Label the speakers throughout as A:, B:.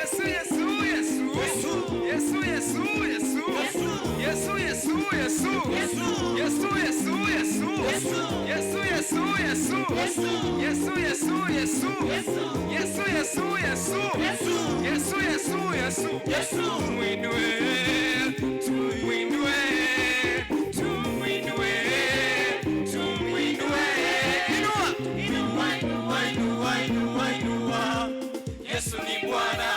A: Yesu, Yesu, Yesu. Yesu, Yesu, Yesu. Yesu, Yesu, Yesu. Yesu, Yesu, Yesu. Yesu, Yesu, Yesu. Yesu, Yesu, Yesu. Yesu, Yesu, Yesu. Yesu, Yesu, Yesu. Tumuinue, tumuinue, tumuinue, tumuinue. Inua.
B: Inua, inua, inua, inua, inua. Yesu ni Bwana.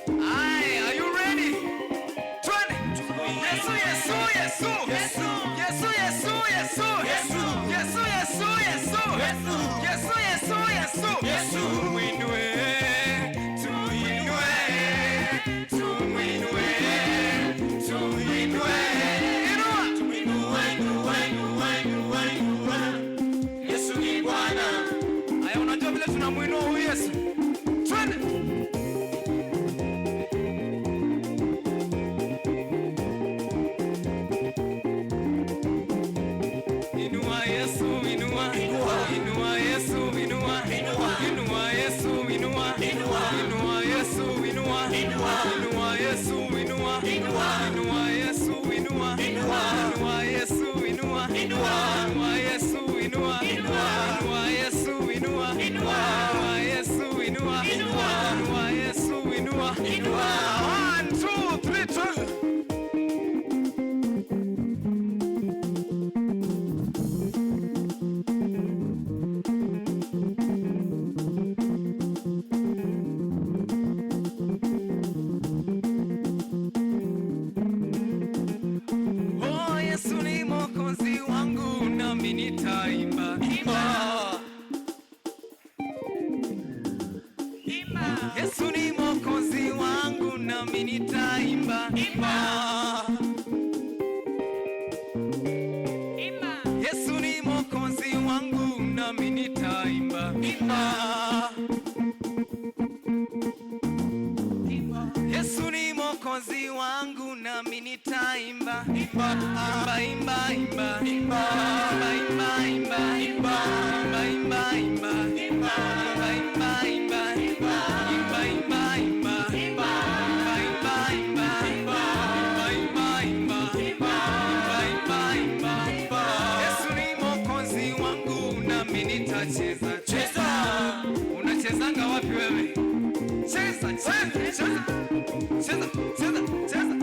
A: Aye, are you ready? Twende. Yesu, Yesu, Yesu.
B: Yesu.
A: Yesu, Yesu, Yesu.
B: Yesu.
A: Yesu, Yesu, Yesu.
B: Yesu.
A: Yesu, Yesu, Yesu.
B: Yesu.
A: Tumuinue, tumuinue, tumuinue, tumuinue. Inua.
B: Inua, inua, inua, inua, inua. Yesu ni Bwana.
A: Aya, unajua vile tunamuinua huyu Yesu. Twende. Inua Yesu, inua.
B: Inua.
A: Inua Yesu, inua.
B: Inua.
A: Inua Yesu, inua.
B: Inua.
A: Inua Yesu, inua.
B: Inua.
A: Inua Yesu, inua.
B: Inua.
A: Inua Yesu, inua.
B: Inua.
A: Inua Yesu, inua.
B: Inua.
A: Inua Yesu, inua.
B: Inua.
A: Inua Yesu, inua.
B: Inua.
A: Inua Yesu, inua.
B: Inua.
A: Inua Yesu, inua.
B: Inua.
A: One, two, three, twende. Oh, Yesu ni Mwokozi wangu nami nitaimba.
B: Imba.
A: Yesu ni Mwokozi wangu nami nitaimba.
B: Imba.
A: Yesu ni Mwokozi wangu nami nitaimba.
B: Imba.
A: Yesu ni Mwokozi wangu nami nitaimba.
B: Imba.
A: Imba, imba, imba.
B: Imba.
A: Imba, imba, imba.
B: Imba.
A: Imba, imba, imba.
B: Imba.
A: Imba, imba, imba.
B: Imba.
A: Imba, imba, imba.
B: Imba.
A: Imba, imba, imba.
B: Imba.
A: Imba, imba, imba.
B: Imba.
A: Imba, imba, imba.
B: Imba.
A: Yesu ni Mwokozi wangu nami nitacheza.
B: Cheza.
A: Unachezanga wapi wewe? Cheza, cheza, cheza. Cheza, cheza, cheza.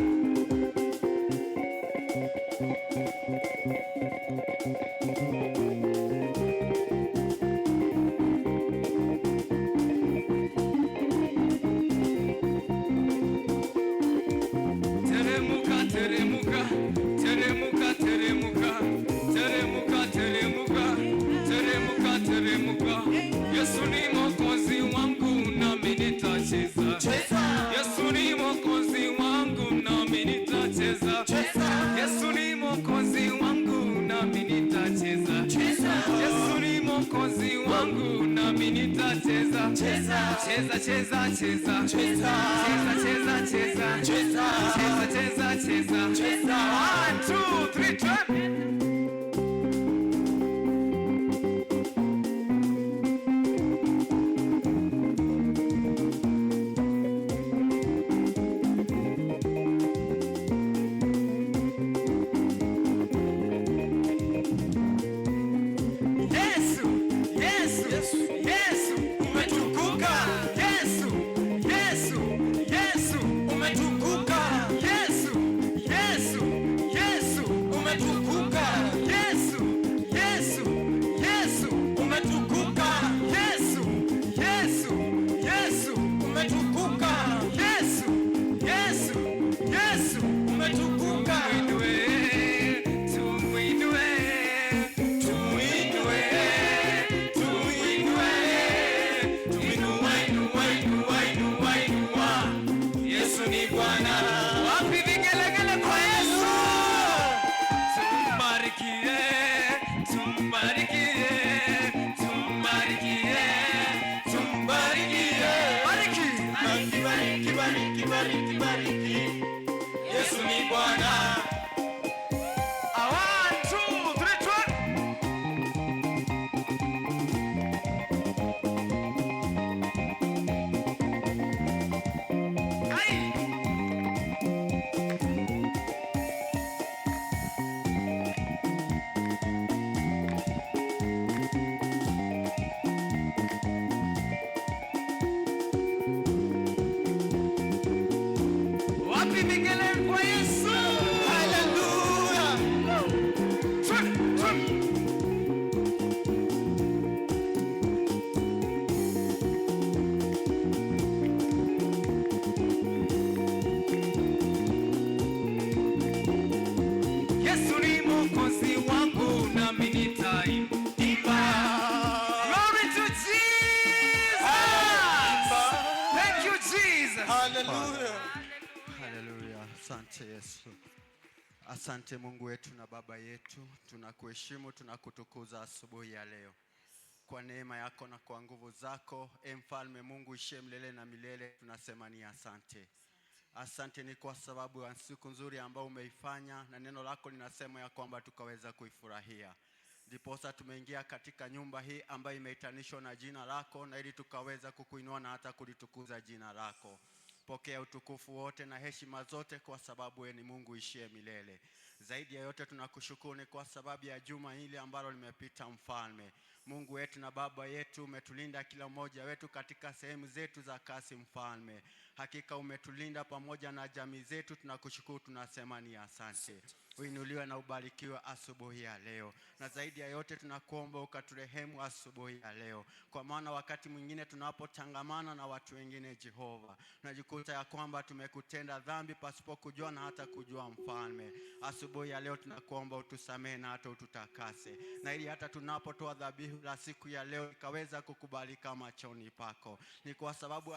A: Teremuka, teremuka, teremuka, teremuka, teremuka, teremuka, teremuka, teremuka. Yesu ni Mwokozi wangu nami nitacheza.
B: Cheza.
A: Yesu ni Mwokozi wangu nami nitacheza.
B: Cheza.
A: Yesu ni Mwokozi wangu nami nitacheza.
B: Cheza.
A: Yesu ni Mwokozi wangu nami nitacheza.
B: Cheza.
A: Cheza, cheza, cheza.
B: Cheza.
A: Cheza, cheza, cheza.
B: Cheza.
A: Cheza, cheza, cheza.
B: Cheza.
A: One, two, three, twende. Yesu, Yesu, Yesu,
B: Umetukuka.
A: Yesu, Yesu, Yesu,
B: Umetukuka.
A: Yesu, Yesu, Yesu,
B: Umetukuka. Hallelujah.
C: Haleluya. Asante Yesu. Asante Mungu wetu na Baba yetu, tunakuheshimu, tunakutukuza asubuhi ya leo kwa neema yako na kwa nguvu zako, e Mfalme Mungu ishiye milele na milele, tunasema ni asante. Asante ni kwa sababu ya siku nzuri ambayo umeifanya, na neno lako linasema ya kwamba tukaweza kuifurahia. Ndiposa tumeingia katika nyumba hii ambayo imeitanishwa na jina lako, na ili tukaweza kukuinua na hata kulitukuza jina lako. Pokea utukufu wote na heshima zote, kwa sababu wewe ni Mungu ishiye milele. Zaidi ya yote tunakushukuru ni kwa sababu ya juma hili ambalo limepita, Mfalme Mungu wetu na Baba yetu, umetulinda kila mmoja wetu katika sehemu zetu za kazi, Mfalme. Hakika umetulinda pamoja na jamii zetu, tunakushukuru, tunasema ni asante. Uinuliwe na ubarikiwe asubuhi ya leo, na zaidi ya yote tunakuomba ukaturehemu asubuhi ya leo, kwa maana wakati mwingine tunapotangamana na watu wengine, Jehova, tunajikuta ya kwamba tumekutenda dhambi pasipo kujua na hata kujua, Mfalme. Asubuhi ya leo tunakuomba utusamehe na hata ututakase, na ili hata tunapotoa dhabihu la siku ya leo ikaweza kukubalika machoni pako. Ni kwa sababu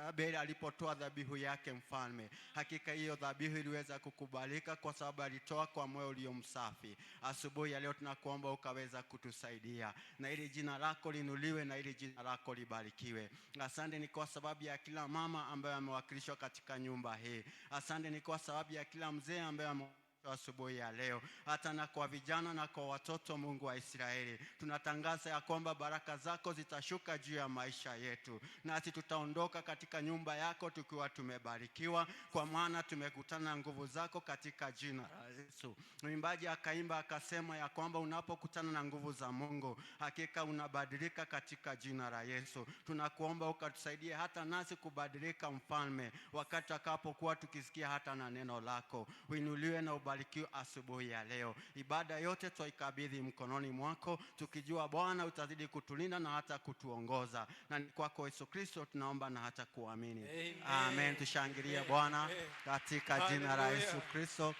C: Abeli alipotoa dhabihu yake, Mfalme, hakika hiyo dhabihu iliweza kukubalika kwa sababu alitoa kwa moyo ulio msafi. Asubuhi ya leo tunakuomba ukaweza kutusaidia, na ili jina lako liinuliwe na ili jina lako libarikiwe. Asante ni kwa sababu ya kila mama ambaye amewakilishwa katika nyumba hii. Asante ni kwa sababu ya kila mzee ambaye ame asubuhi ya leo, hata na kwa vijana na kwa watoto. Mungu wa Israeli, tunatangaza ya kwamba baraka zako zitashuka juu ya maisha yetu, nasi tutaondoka katika nyumba yako tukiwa tumebarikiwa, kwa maana tumekutana na nguvu zako katika jina la Yesu. Mwimbaji akaimba akasema ya kwamba unapokutana na nguvu za Mungu hakika unabadilika katika jina la Yesu. Tunakuomba ukatusaidie hata nasi kubadilika, Mfalme, wakati tutakapokuwa tukisikia hata na neno lako. Uinuliwe na ubarikiwe asubuhi ya leo. Ibada yote twaikabidhi mkononi mwako, tukijua Bwana utazidi kutulinda na hata kutuongoza, na ni kwako Yesu Kristo tunaomba na hata kuamini.
B: Amen.
C: Amen. Tushangilie Bwana katika jina la
B: Hallelujah.
C: Yesu Kristo,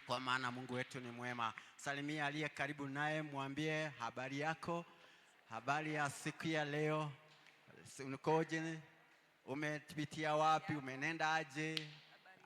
C: kwa maana Mungu wetu ni mwema. Salimia aliye karibu naye, mwambie habari yako, habari ya siku ya leo, ukoje? Umepitia wapi? Umenenda aje?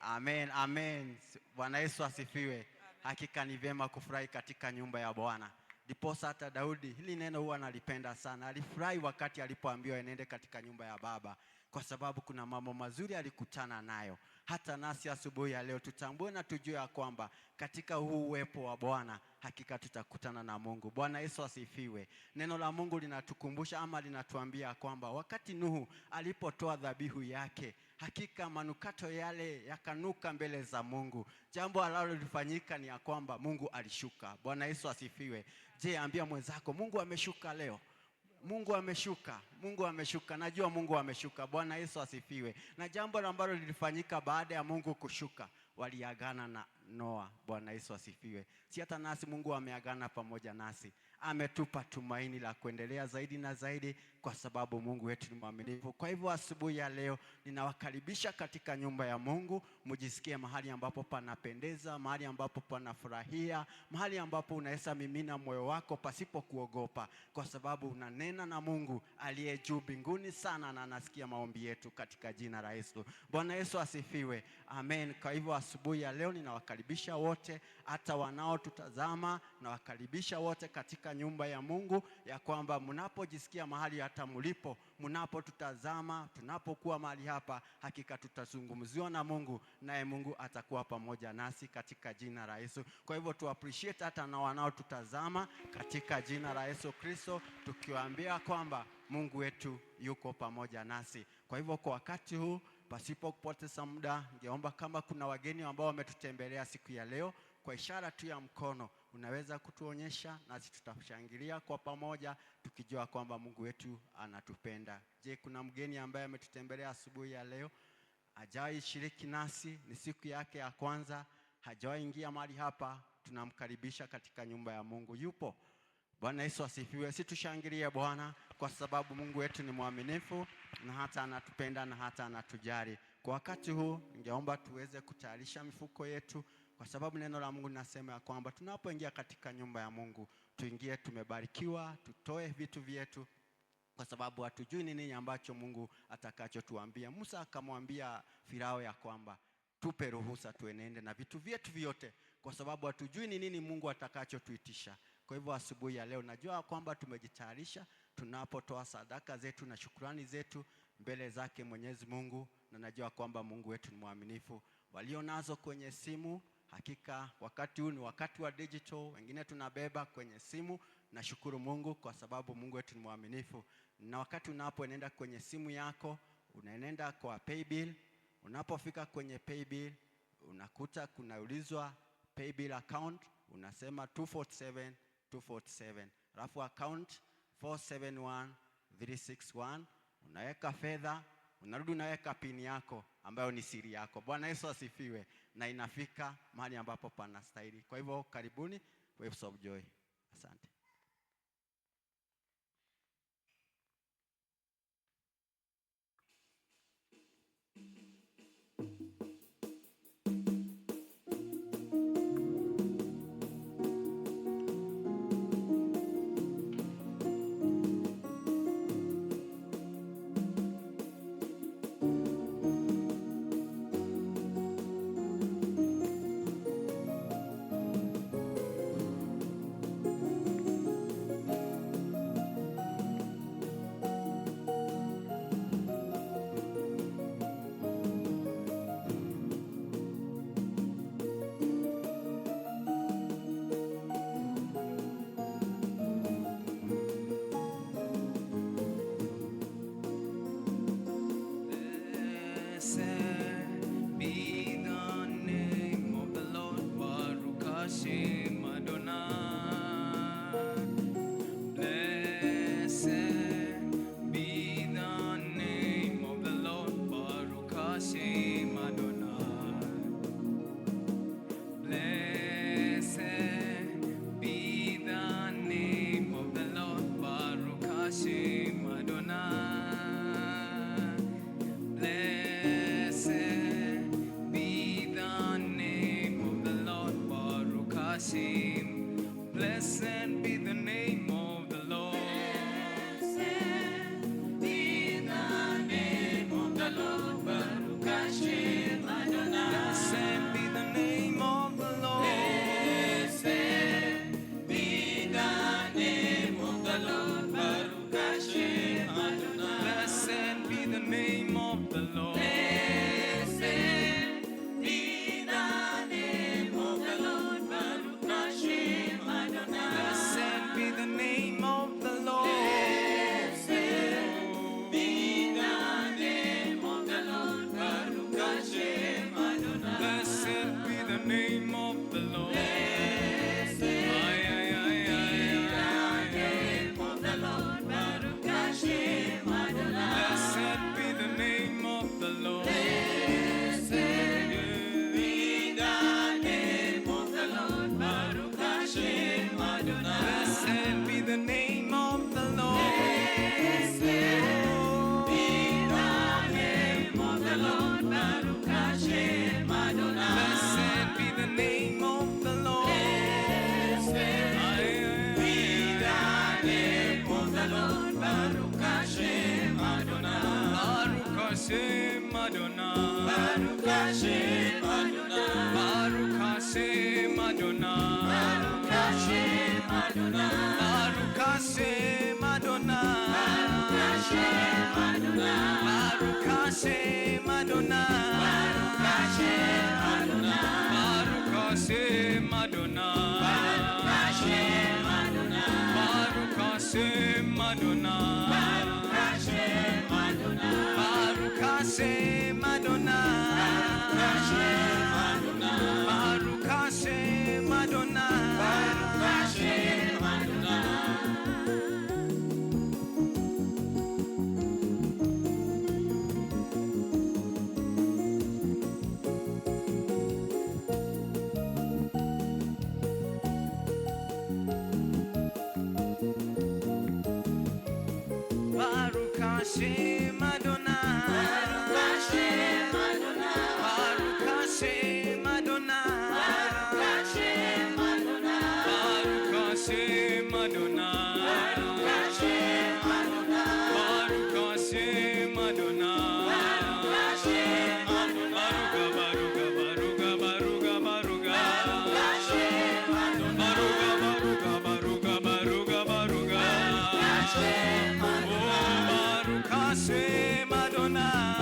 C: Amen, amen. Bwana Yesu asifiwe. Hakika ni vyema kufurahi katika nyumba ya Bwana. Ndiposa hata Daudi, hili neno huwa analipenda sana. Alifurahi wakati alipoambiwa enende katika nyumba ya Baba, kwa sababu kuna mambo mazuri alikutana nayo. Hata nasi asubuhi ya leo tutambue na tujue ya kwamba katika huu uwepo wa Bwana hakika tutakutana na Mungu. Bwana Yesu asifiwe. Neno la Mungu linatukumbusha ama linatuambia kwamba wakati Nuhu alipotoa dhabihu yake, hakika manukato yale yakanuka mbele za Mungu. Jambo ambalo lilifanyika ni ya kwamba Mungu alishuka. Bwana Yesu asifiwe. Je, ambia mwenzako Mungu ameshuka leo. Mungu ameshuka, Mungu ameshuka. Najua Mungu ameshuka. Bwana Yesu asifiwe. Na jambo ambalo lilifanyika baada ya Mungu kushuka, waliagana na Noa. Bwana Yesu asifiwe. Si hata nasi Mungu ameagana pamoja nasi, ametupa tumaini la kuendelea zaidi na zaidi, kwa sababu Mungu wetu ni mwaminifu. Kwa hivyo asubuhi ya leo ninawakaribisha katika nyumba ya Mungu, mujisikie mahali ambapo panapendeza, mahali ambapo panafurahia, mahali ambapo unaweza mimina moyo wako pasipo kuogopa, kwa sababu unanena na Mungu aliye juu mbinguni sana na anasikia maombi yetu katika jina la Yesu. Bwana Yesu asifiwe. Amen. Kwa hivyo asubuhi ya leo ninawakaribisha wote, hata wanaotutazama, nawakaribisha wote katika nyumba ya Mungu, ya kwamba mnapojisikia mahali hata mlipo, mnapotutazama, tunapokuwa mahali hapa, hakika tutazungumziwa na Mungu, naye Mungu atakuwa pamoja nasi katika jina la Yesu. Kwa hivyo tu appreciate hata na wanaotutazama katika jina la Yesu Kristo, tukiwaambia kwamba Mungu wetu yuko pamoja nasi. Kwa hivyo kwa wakati huu, pasipo kupoteza muda, ningeomba kama kuna wageni ambao wametutembelea siku ya leo, kwa ishara tu ya mkono unaweza kutuonyesha, nasi tutashangilia kwa pamoja, tukijua kwamba Mungu wetu anatupenda. Je, kuna mgeni ambaye ametutembelea asubuhi ya leo? Hajawahi shiriki nasi, ni siku yake ya kwanza, hajawahi ingia mahali hapa, tunamkaribisha katika nyumba ya Mungu. Yupo? Bwana Yesu asifiwe. Si tushangilie Bwana kwa sababu Mungu wetu ni mwaminifu na hata anatupenda na hata anatujali. Kwa wakati huu ningeomba tuweze kutayarisha mifuko yetu, kwa sababu neno la Mungu linasema ya kwamba tunapoingia katika nyumba ya Mungu tuingie tumebarikiwa, tutoe vitu vyetu, kwa sababu hatujui ni nini ambacho Mungu atakachotuambia. Musa akamwambia Farao ya kwamba tupe ruhusa tuenende na vitu vyetu vyote, kwa sababu hatujui ni nini Mungu atakachotuitisha. Kwa hivyo asubuhi ya leo najua kwamba tumejitayarisha tunapotoa sadaka zetu na shukrani zetu mbele zake Mwenyezi Mungu, na najua kwamba Mungu wetu ni mwaminifu. Walio nazo kwenye simu, hakika wakati huu ni wakati wa digital, wengine tunabeba kwenye simu. Nashukuru Mungu kwa sababu Mungu wetu ni mwaminifu. Na wakati unapoenenda kwenye simu yako, unaenenda kwa paybill. Unapofika kwenye paybill, unakuta kunaulizwa paybill account, unasema 247 247, alafu account 471 361, unaweka fedha, unarudi unaweka pini yako ambayo ni siri yako. Bwana Yesu asifiwe, na inafika mahali ambapo panastahili. Kwa hivyo karibuni Waves of Joy. Asante.
A: Blessed be the name of the Lord, Baruch Hashem Adonai. Blessed be the name of the Lord, Baruch Hashem Adonai. Blessed be the name of the Lord, Baruch Hashem Adonai. Blessed be the name of the Lord, Baruch Hashem. Blessed be the name of the Lord.
B: Blessed be the name of the Lord, Baruch Hashem Adonai.
A: Blessed be the name of the Lord.
B: Blessed be the name of the Lord, Baruch Hashem Adonai.
A: Blessed be the name of the Lord.
B: Blessed be the name of the Lord, Baruch Hashem Adonai.
A: Blessed be the name of the Lord.
B: Blessed be the name of the Lord, Baruch Hashem Adonai.
A: Blessed be the name of the Lord.
B: Blessed
A: Ay, ay, ay, ay, ay, ay.
B: name of the Lord, Baruch Hashem Adonai.
A: Blessed be the name of the Lord.
B: Blessed be the name of the Lord, Baruch Hashem Adonai.
A: Blessed be the name of the Lord.
B: Blessed be the name of the Lord, Baruch Hashem Adonai.
A: Blessed be the name of the Lord.
B: Blessed
A: Ay, ay,
B: be
A: ay,
B: the
A: ay.
B: name of the Lord, Baruch Hashem Adonai.
A: Baruch Hashem Adonai.
B: Baruch Hashem Adonai.
A: Baruch Hashem Adonai.
B: Baruch Hashem Adonai.
A: Baruch Hashem Adonai.
B: Baruch Hashem Adonai.
A: Baruch Hashem Adonai.
B: Baruch Hashem Adonai.
A: Baruch Hashem Adonai.
B: Baruch Hashem Adonai.
A: Baruch Hashem Adonai.
B: Baruch Hashem Adonai.
A: Baruch Hashem Adonai.
B: Hashem Adonai.
A: Baruch Hashem Adonai.
B: Baruch Hashem Adonai.
A: Baruch Hashem Adonai.
B: Baruch Hashem Adonai.
A: Baruch Hashem Adonai.
B: Baruch Hashem Adonai.
A: Baruch Hashem Adonai.
B: Baruch Hashem Adonai.
A: Baruch Hashem Adonai.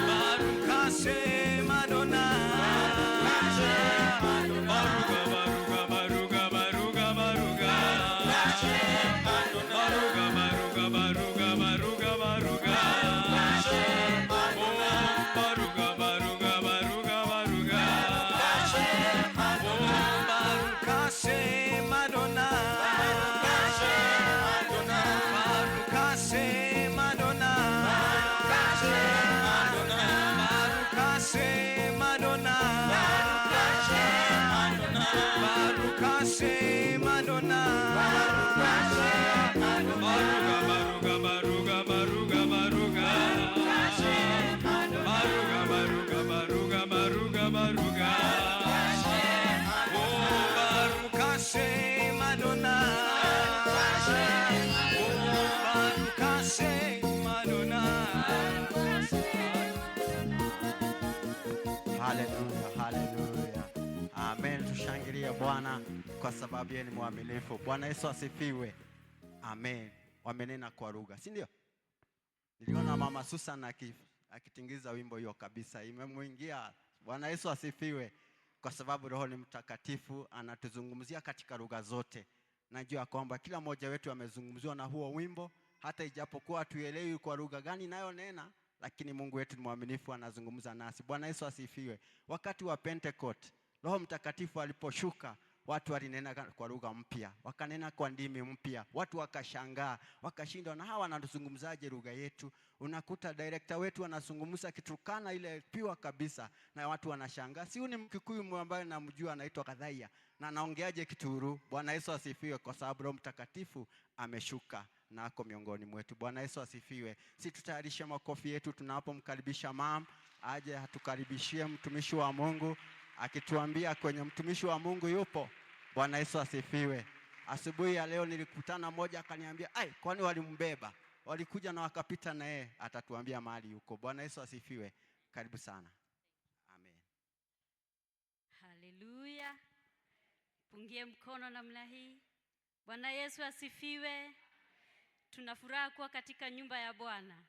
A: Baruch Hashem Adonai. Baruch, Baruch, Baruch, Baruch, Baruch. Baruch, Baruch, Baruch, Baruch, Baruch. Oh, Baruch, Baruch, Baruch, Baruch. Oh, Baruch Hashem Adonai. Baruch Hashem Adonai. Baruch Hashem Adonai. Baruch Hashem Adonai. Baruch, Baruch, Baruch, Baruch, Baruch. Baruch, Baruch, Baruch, Baruch, Baruch. Oh, Baruch Hashem Adonai. Oh, Baruch Hashem Adonai.
C: Haleluya, haleluya, amen. Tushangilie Bwana kwa sababu yeye ni mwaminifu. Bwana Yesu asifiwe, amen. Wamenena kwa lugha, si ndio? Niliona Mama Susan akitingiza wimbo hiyo kabisa, imemwingia. Bwana Yesu asifiwe, kwa sababu Roho ni Mtakatifu anatuzungumzia katika lugha zote. Najua kwamba kila mmoja wetu amezungumziwa na huo wimbo, hata ijapokuwa hatuelewi kwa lugha gani inayonena, lakini Mungu wetu ni mwaminifu, anazungumza nasi. Bwana Yesu asifiwe. Wakati wa Pentecost, Roho Mtakatifu aliposhuka, watu walinena kwa lugha mpya, wakanena kwa ndimi mpya, watu wakashangaa, wakashindwa, na hawa wanazungumzaje lugha yetu? Unakuta director wetu anazungumza Kiturkana ile pure kabisa, na watu wanashangaa, si huyu ni Mkikuyu ambaye namjua anaitwa Kadhaia na anaongeaje Kituru? Bwana Yesu asifiwe, kwa sababu Roho Mtakatifu ameshuka na ako miongoni mwetu. Bwana Yesu asifiwe. Si tutayarishe makofi yetu tunapomkaribisha mam aje atukaribishie mtumishi wa Mungu akituambia kwenye mtumishi wa Mungu yupo. Bwana Yesu asifiwe. Asubuhi ya leo nilikutana mmoja akaniambia, "Ai, kwani walimbeba? Walikuja na wakapita na yeye." Atatuambia mahali yuko. Bwana Yesu asifiwe. Karibu sana. Amen.
D: Haleluya. Pungie mkono namna hii. Bwana Yesu asifiwe. Tuna furaha kuwa katika nyumba ya Bwana.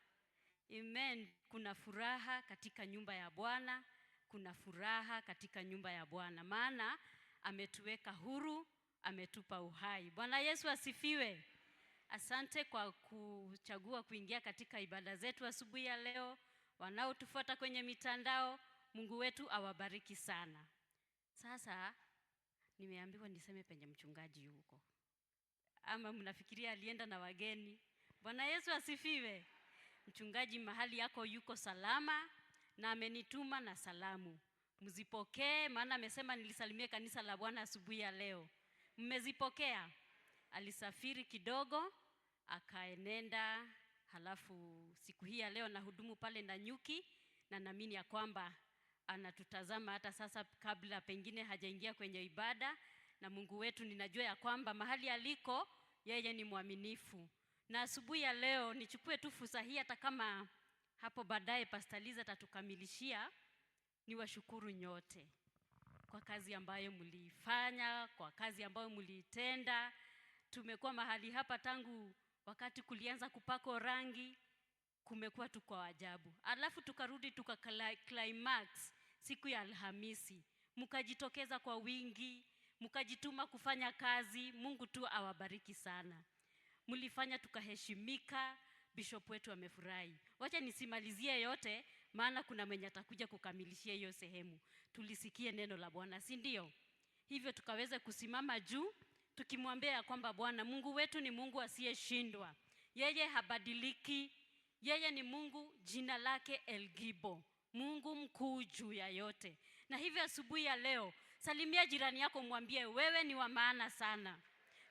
D: Amen. Kuna furaha katika nyumba ya Bwana. Kuna furaha katika nyumba ya Bwana, maana ametuweka huru, ametupa uhai. Bwana Yesu asifiwe. Asante kwa kuchagua kuingia katika ibada zetu asubuhi ya leo. Wanaotufuata kwenye mitandao, Mungu wetu awabariki sana. Sasa nimeambiwa niseme penye mchungaji yuko, ama mnafikiria alienda na wageni? Bwana Yesu asifiwe. Mchungaji mahali yako yuko salama na amenituma na salamu, mzipokee, maana amesema nilisalimie kanisa la Bwana asubuhi ya leo. Mmezipokea? Alisafiri kidogo akaenenda, halafu siku hii ya leo nahudumu pale Nanyuki, na naamini ya kwamba anatutazama hata sasa kabla pengine hajaingia kwenye ibada. Na Mungu wetu ninajua ya kwamba mahali aliko yeye ni mwaminifu. Na asubuhi ya leo nichukue tu fursa hii, hata kama hapo baadaye Pastor Liza atatukamilishia, niwashukuru nyote kwa kazi ambayo mliifanya, kwa kazi ambayo mliitenda. Tumekuwa mahali hapa tangu wakati kulianza kupakwa rangi, kumekuwa tu kwa ajabu. Alafu tukarudi tuka climax siku ya Alhamisi, mkajitokeza kwa wingi, mkajituma kufanya kazi. Mungu tu awabariki sana. Mlifanya tukaheshimika, bishop wetu amefurahi. Wacha nisimalizie yote, maana kuna mwenye atakuja kukamilishia hiyo sehemu. Tulisikie neno la Bwana, si ndio? Hivyo tukaweze kusimama juu tukimwambia ya kwamba Bwana Mungu wetu ni Mungu asiyeshindwa. Yeye habadiliki. Yeye ni Mungu, jina lake El Gibo, Mungu mkuu juu ya yote. Na hivyo asubuhi ya leo, salimia jirani yako, mwambie wewe ni wa maana sana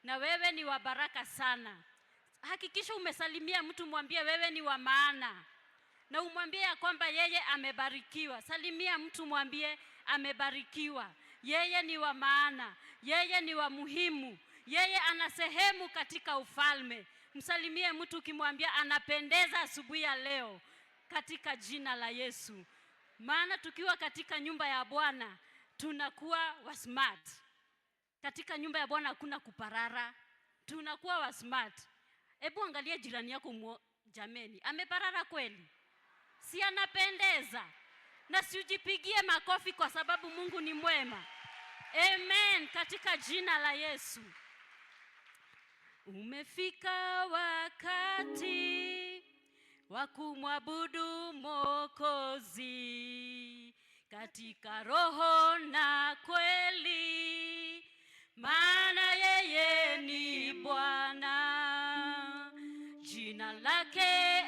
D: na wewe ni wa baraka sana. Hakikisha umesalimia mtu, mwambie wewe ni wa maana, na umwambie ya kwamba yeye amebarikiwa. Salimia mtu, mwambie amebarikiwa, yeye ni wa maana, yeye ni wa muhimu, yeye ana sehemu katika ufalme. Msalimie mtu ukimwambia anapendeza asubuhi ya leo katika jina la Yesu. Maana tukiwa katika nyumba ya Bwana tunakuwa wa smart. Katika nyumba ya Bwana hakuna kuparara, tunakuwa wa smart. Hebu angalia jirani yako jameni, ameparara kweli? Si anapendeza? Na si ujipigie makofi kwa sababu Mungu ni mwema. Amen, katika jina la Yesu. Umefika wakati wa kumwabudu Mwokozi katika roho na kweli, maana yeye ni Bwana. Jina lake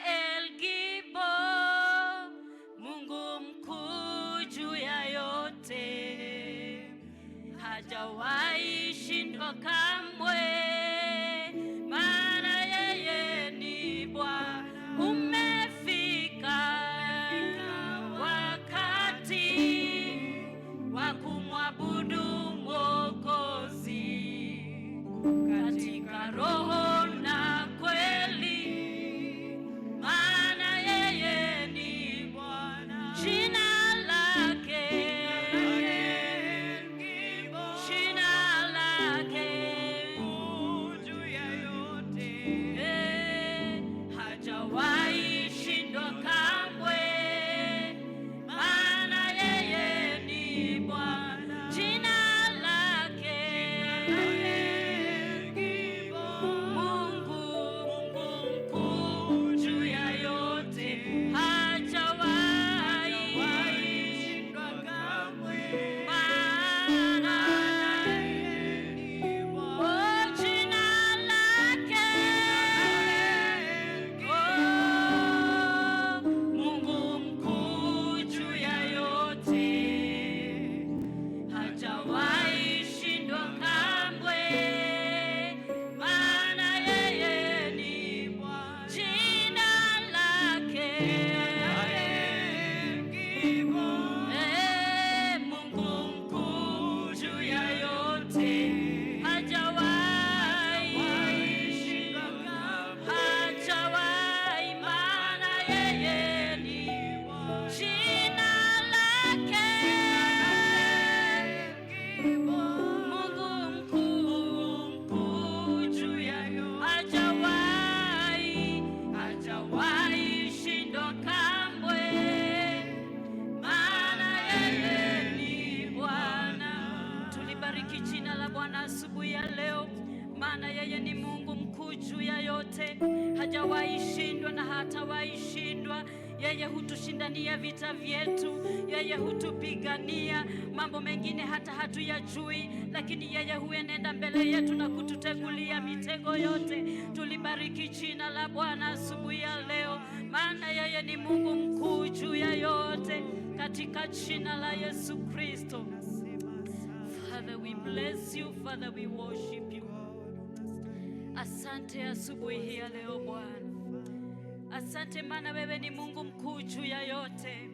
D: El Gibor, Mungu mkuu juu ya yote, hajawahi shindwa kamwe, maana yeye ni Bwana. Umefika wakati wa kumwabudu Mwokozi katika roho na kweli, maana yeye ni Bwana. Jina lake, jina lake
B: Juu ya yote,
D: hajawahi shindwa kamwe, maana yeye ni Bwana. Jina lake Mungu, Mungu mkuu juu ya yote, hajawahi
B: shindwa kamwe,
D: maana oh, jina lake oh, Mungu mkuu juu ya yote, hajawahi shindwa kamwe, maana yeye ni Bwana. Jina lake Mungu mkuu juu ya yote, hajawahi hajawahi, maana yeye ni jina lake Mungu mkuu, mkuu juu ya yote, hajawahi hajawahi shindwa kamwe, maana yeye ni Bwana. Tulibariki jina la Bwana asubuhi ya leo, maana yeye ni Mungu mkuu juu ya yote, hajawahi shindwa na hatawahi shindwa. Yeye hutushindania vita vyetu, yeye hutupigania mambo mengine hata hatuyajui, lakini yeye huenenda mbele yetu na kututegulia mitego yote. Tulibariki jina la Bwana asubuhi ya leo, maana yeye ni Mungu mkuu juu ya yote, katika jina la Yesu Kristo. Father, we bless you. Father, we worship you. Asante asubuhi hii ya leo Bwana. Asante maana wewe ni Mungu mkuu juu ya yote.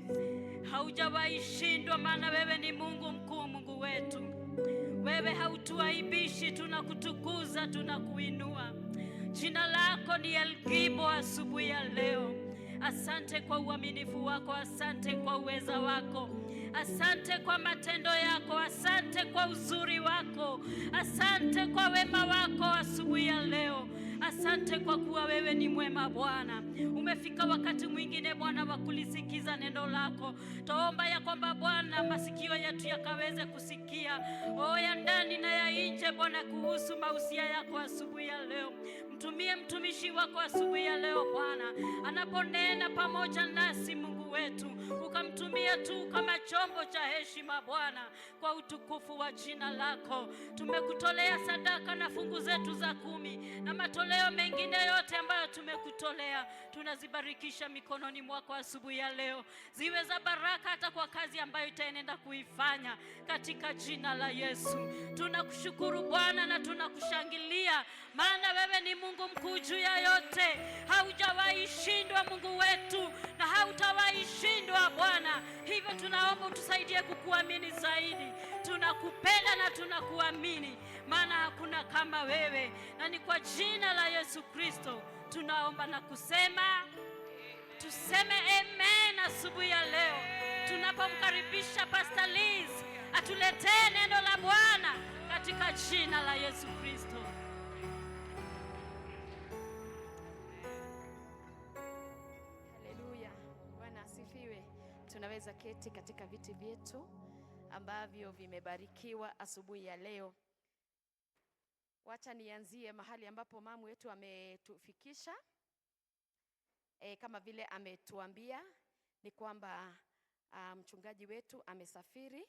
D: Haujawahi shindwa maana wewe ni Mungu mkuu, Mungu wetu. Wewe hautuaibishi, tunakutukuza, tunakuinua. Jina lako ni El Gibor asubuhi ya leo. Asante kwa uaminifu wako, asante kwa uweza wako, asante kwa matendo yako, asante kwa uzuri wako, asante kwa wema wako asubuhi ya leo. Asante kwa kuwa wewe ni mwema Bwana. Umefika wakati mwingine Bwana wa kulisikiza neno lako. Tuomba ya kwamba Bwana masikio yetu yakaweze kusikia o ya ndani na ya nje Bwana kuhusu mausia yako asubuhi ya leo. Mtumie mtumishi wako asubuhi ya leo Bwana, anaponena pamoja nasi Mungu wetu, ukamtumia tu kama chombo cha heshima Bwana, kwa utukufu wa jina lako. Tumekutolea sadaka na fungu zetu za kumi na matoleo mengine yote ambayo tumekutolea, tunazibarikisha mikononi mwako asubuhi ya leo, ziwe za baraka hata kwa kazi ambayo itaenenda kuifanya katika jina la Yesu. Tunakushukuru Bwana na tunakushangilia, maana wewe ni Mungu mkuu juu ya yote. Haujawahi shindwa Mungu wetu, na hautawahi shindwa Bwana. Hivyo tunaomba utusaidie kukuamini zaidi. Tunakupenda na tunakuamini, maana hakuna kama wewe, na ni kwa jina la Yesu Kristo tunaomba na kusema, tuseme amen asubuhi ya leo tunapomkaribisha Pastor Liz atuletee neno la Bwana katika jina la Yesu Kristo.
E: Tunaweza keti katika viti vyetu ambavyo vimebarikiwa asubuhi ya leo. Wacha nianzie mahali ambapo mamu wetu ametufikisha. Kama vile ametuambia ni kwamba mchungaji wetu amesafiri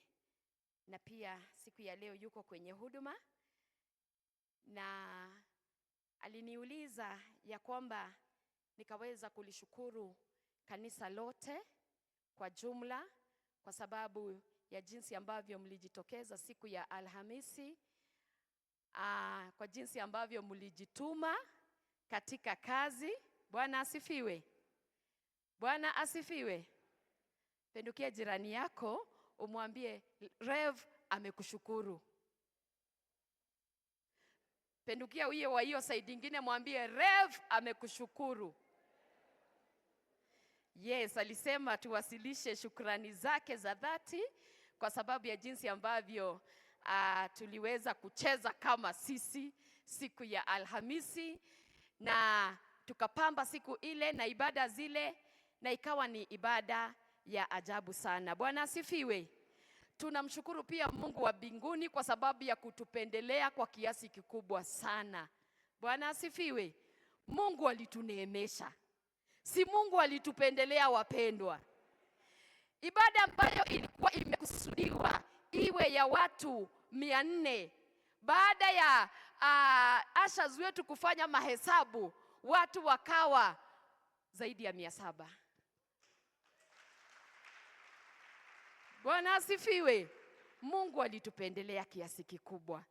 E: na pia siku ya leo yuko kwenye huduma, na aliniuliza ya kwamba nikaweza kulishukuru kanisa lote kwa jumla kwa sababu ya jinsi ambavyo mlijitokeza siku ya Alhamisi, kwa jinsi ambavyo mlijituma katika kazi. Bwana asifiwe. Bwana asifiwe. Pendukia jirani yako umwambie Rev amekushukuru. Pendukia huyo wa hiyo side ingine mwambie Rev amekushukuru. Yes, alisema tuwasilishe shukrani zake za dhati kwa sababu ya jinsi ambavyo tuliweza kucheza kama sisi siku ya Alhamisi na tukapamba siku ile na ibada zile, na ikawa ni ibada ya ajabu sana. Bwana asifiwe. Tunamshukuru pia Mungu wa mbinguni kwa sababu ya kutupendelea kwa kiasi kikubwa sana. Bwana asifiwe. Mungu alituneemesha. Si Mungu alitupendelea wapendwa. Ibada ambayo ilikuwa imekusudiwa iwe ya watu 400, baada ya ushers wetu kufanya mahesabu, watu wakawa zaidi ya 700. Bwana asifiwe. Mungu alitupendelea kiasi kikubwa,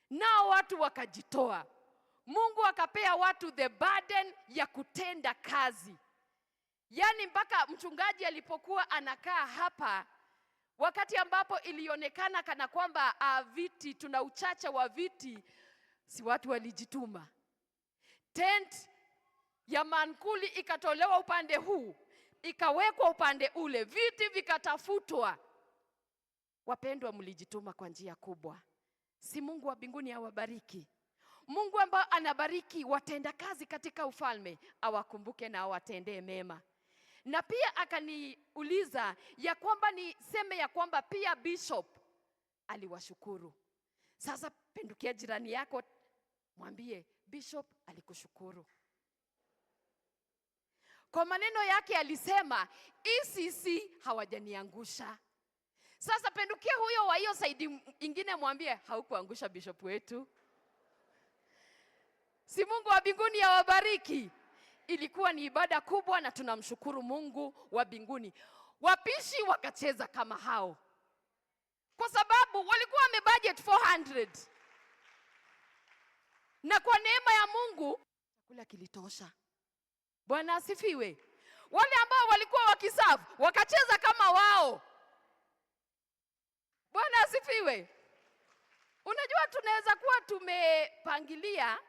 E: nao watu wakajitoa. Mungu akapea watu the burden ya kutenda kazi. Yaani mpaka mchungaji alipokuwa anakaa hapa, wakati ambapo ilionekana kana kwamba viti, tuna uchache wa viti, si watu walijituma. Tent ya mankuli ikatolewa upande huu, ikawekwa upande ule, viti vikatafutwa. Wapendwa, mlijituma kwa njia kubwa. Si Mungu wa mbinguni awabariki? Mungu ambaye anabariki watenda kazi katika ufalme awakumbuke na awatendee mema. Na pia akaniuliza ya kwamba niseme ya kwamba pia bishop aliwashukuru. Sasa pendukia jirani yako mwambie bishop alikushukuru. Kwa maneno yake alisema ECC hawajaniangusha. Sasa pendukia huyo wa hiyo side ingine mwambie haukuangusha bishop wetu. Si Mungu wa mbinguni awabariki. Ilikuwa ni ibada kubwa na tunamshukuru Mungu wa mbinguni. Wapishi wakacheza kama hao, kwa sababu walikuwa wamebudget 400. Na kwa neema ya Mungu chakula kilitosha. Bwana asifiwe. Wale ambao walikuwa wakiserve wakacheza kama wao. Bwana asifiwe. Unajua tunaweza kuwa tumepangilia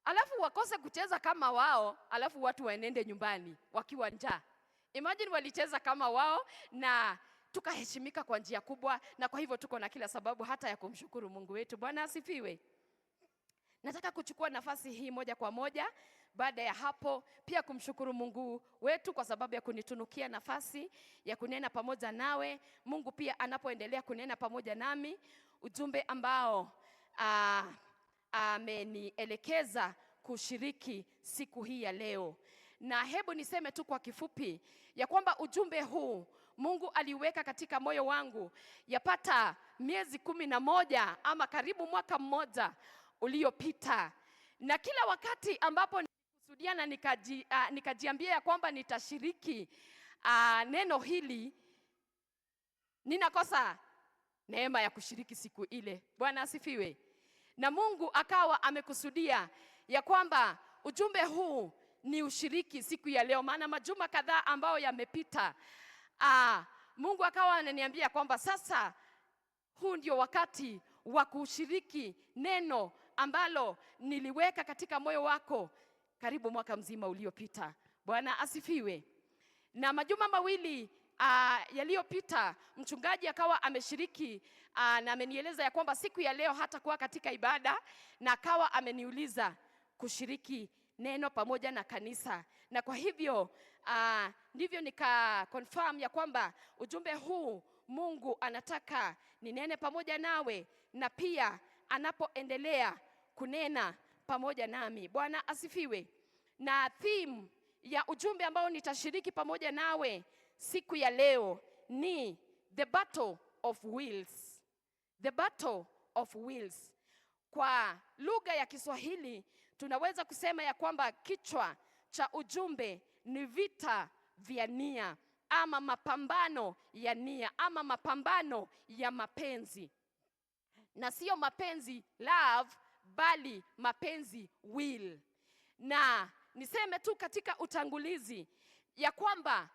E: alafu wakose kucheza kama wao, alafu watu waenende nyumbani wakiwa njaa. Imagine walicheza kama wao na tukaheshimika kwa njia kubwa, na kwa hivyo tuko na kila sababu hata ya kumshukuru Mungu wetu. Bwana asifiwe. Nataka kuchukua nafasi hii moja kwa moja baada ya hapo pia kumshukuru Mungu wetu kwa sababu ya kunitunukia nafasi ya kunena pamoja nawe. Mungu pia anapoendelea kunena pamoja nami, ujumbe ambao amenielekeza kushiriki siku hii ya leo. Na hebu niseme tu kwa kifupi ya kwamba ujumbe huu Mungu aliweka katika moyo wangu yapata miezi 11 ama karibu mwaka mmoja uliopita. Na kila wakati ambapo nilikusudia na nikajiambia ya kwamba nitashiriki neno hili, ninakosa neema ya kushiriki siku ile. Bwana asifiwe. Na Mungu akawa amekusudia ya kwamba ujumbe huu ni ushiriki siku ya leo, maana majuma kadhaa ambayo yamepita, Mungu akawa ananiambia kwamba sasa huu ndio wakati wa kushiriki neno ambalo niliweka katika moyo wako karibu mwaka mzima uliopita. Bwana asifiwe. Na majuma mawili yaliyopita mchungaji akawa ameshiriki na amenieleza ya kwamba siku ya leo hatakuwa katika ibada, na akawa ameniuliza kushiriki neno pamoja na kanisa. Na kwa hivyo ndivyo nika confirm ya kwamba ujumbe huu Mungu anataka ninene pamoja nawe, na pia anapoendelea kunena pamoja nami. Bwana asifiwe. Na theme ya ujumbe ambao nitashiriki pamoja nawe siku ya leo ni the battle of wills. The battle of wills. Kwa lugha ya Kiswahili tunaweza kusema ya kwamba kichwa cha ujumbe ni vita vya nia ama mapambano ya nia ama mapambano ya mapenzi, na sio mapenzi love, bali mapenzi will. Na niseme tu katika utangulizi ya kwamba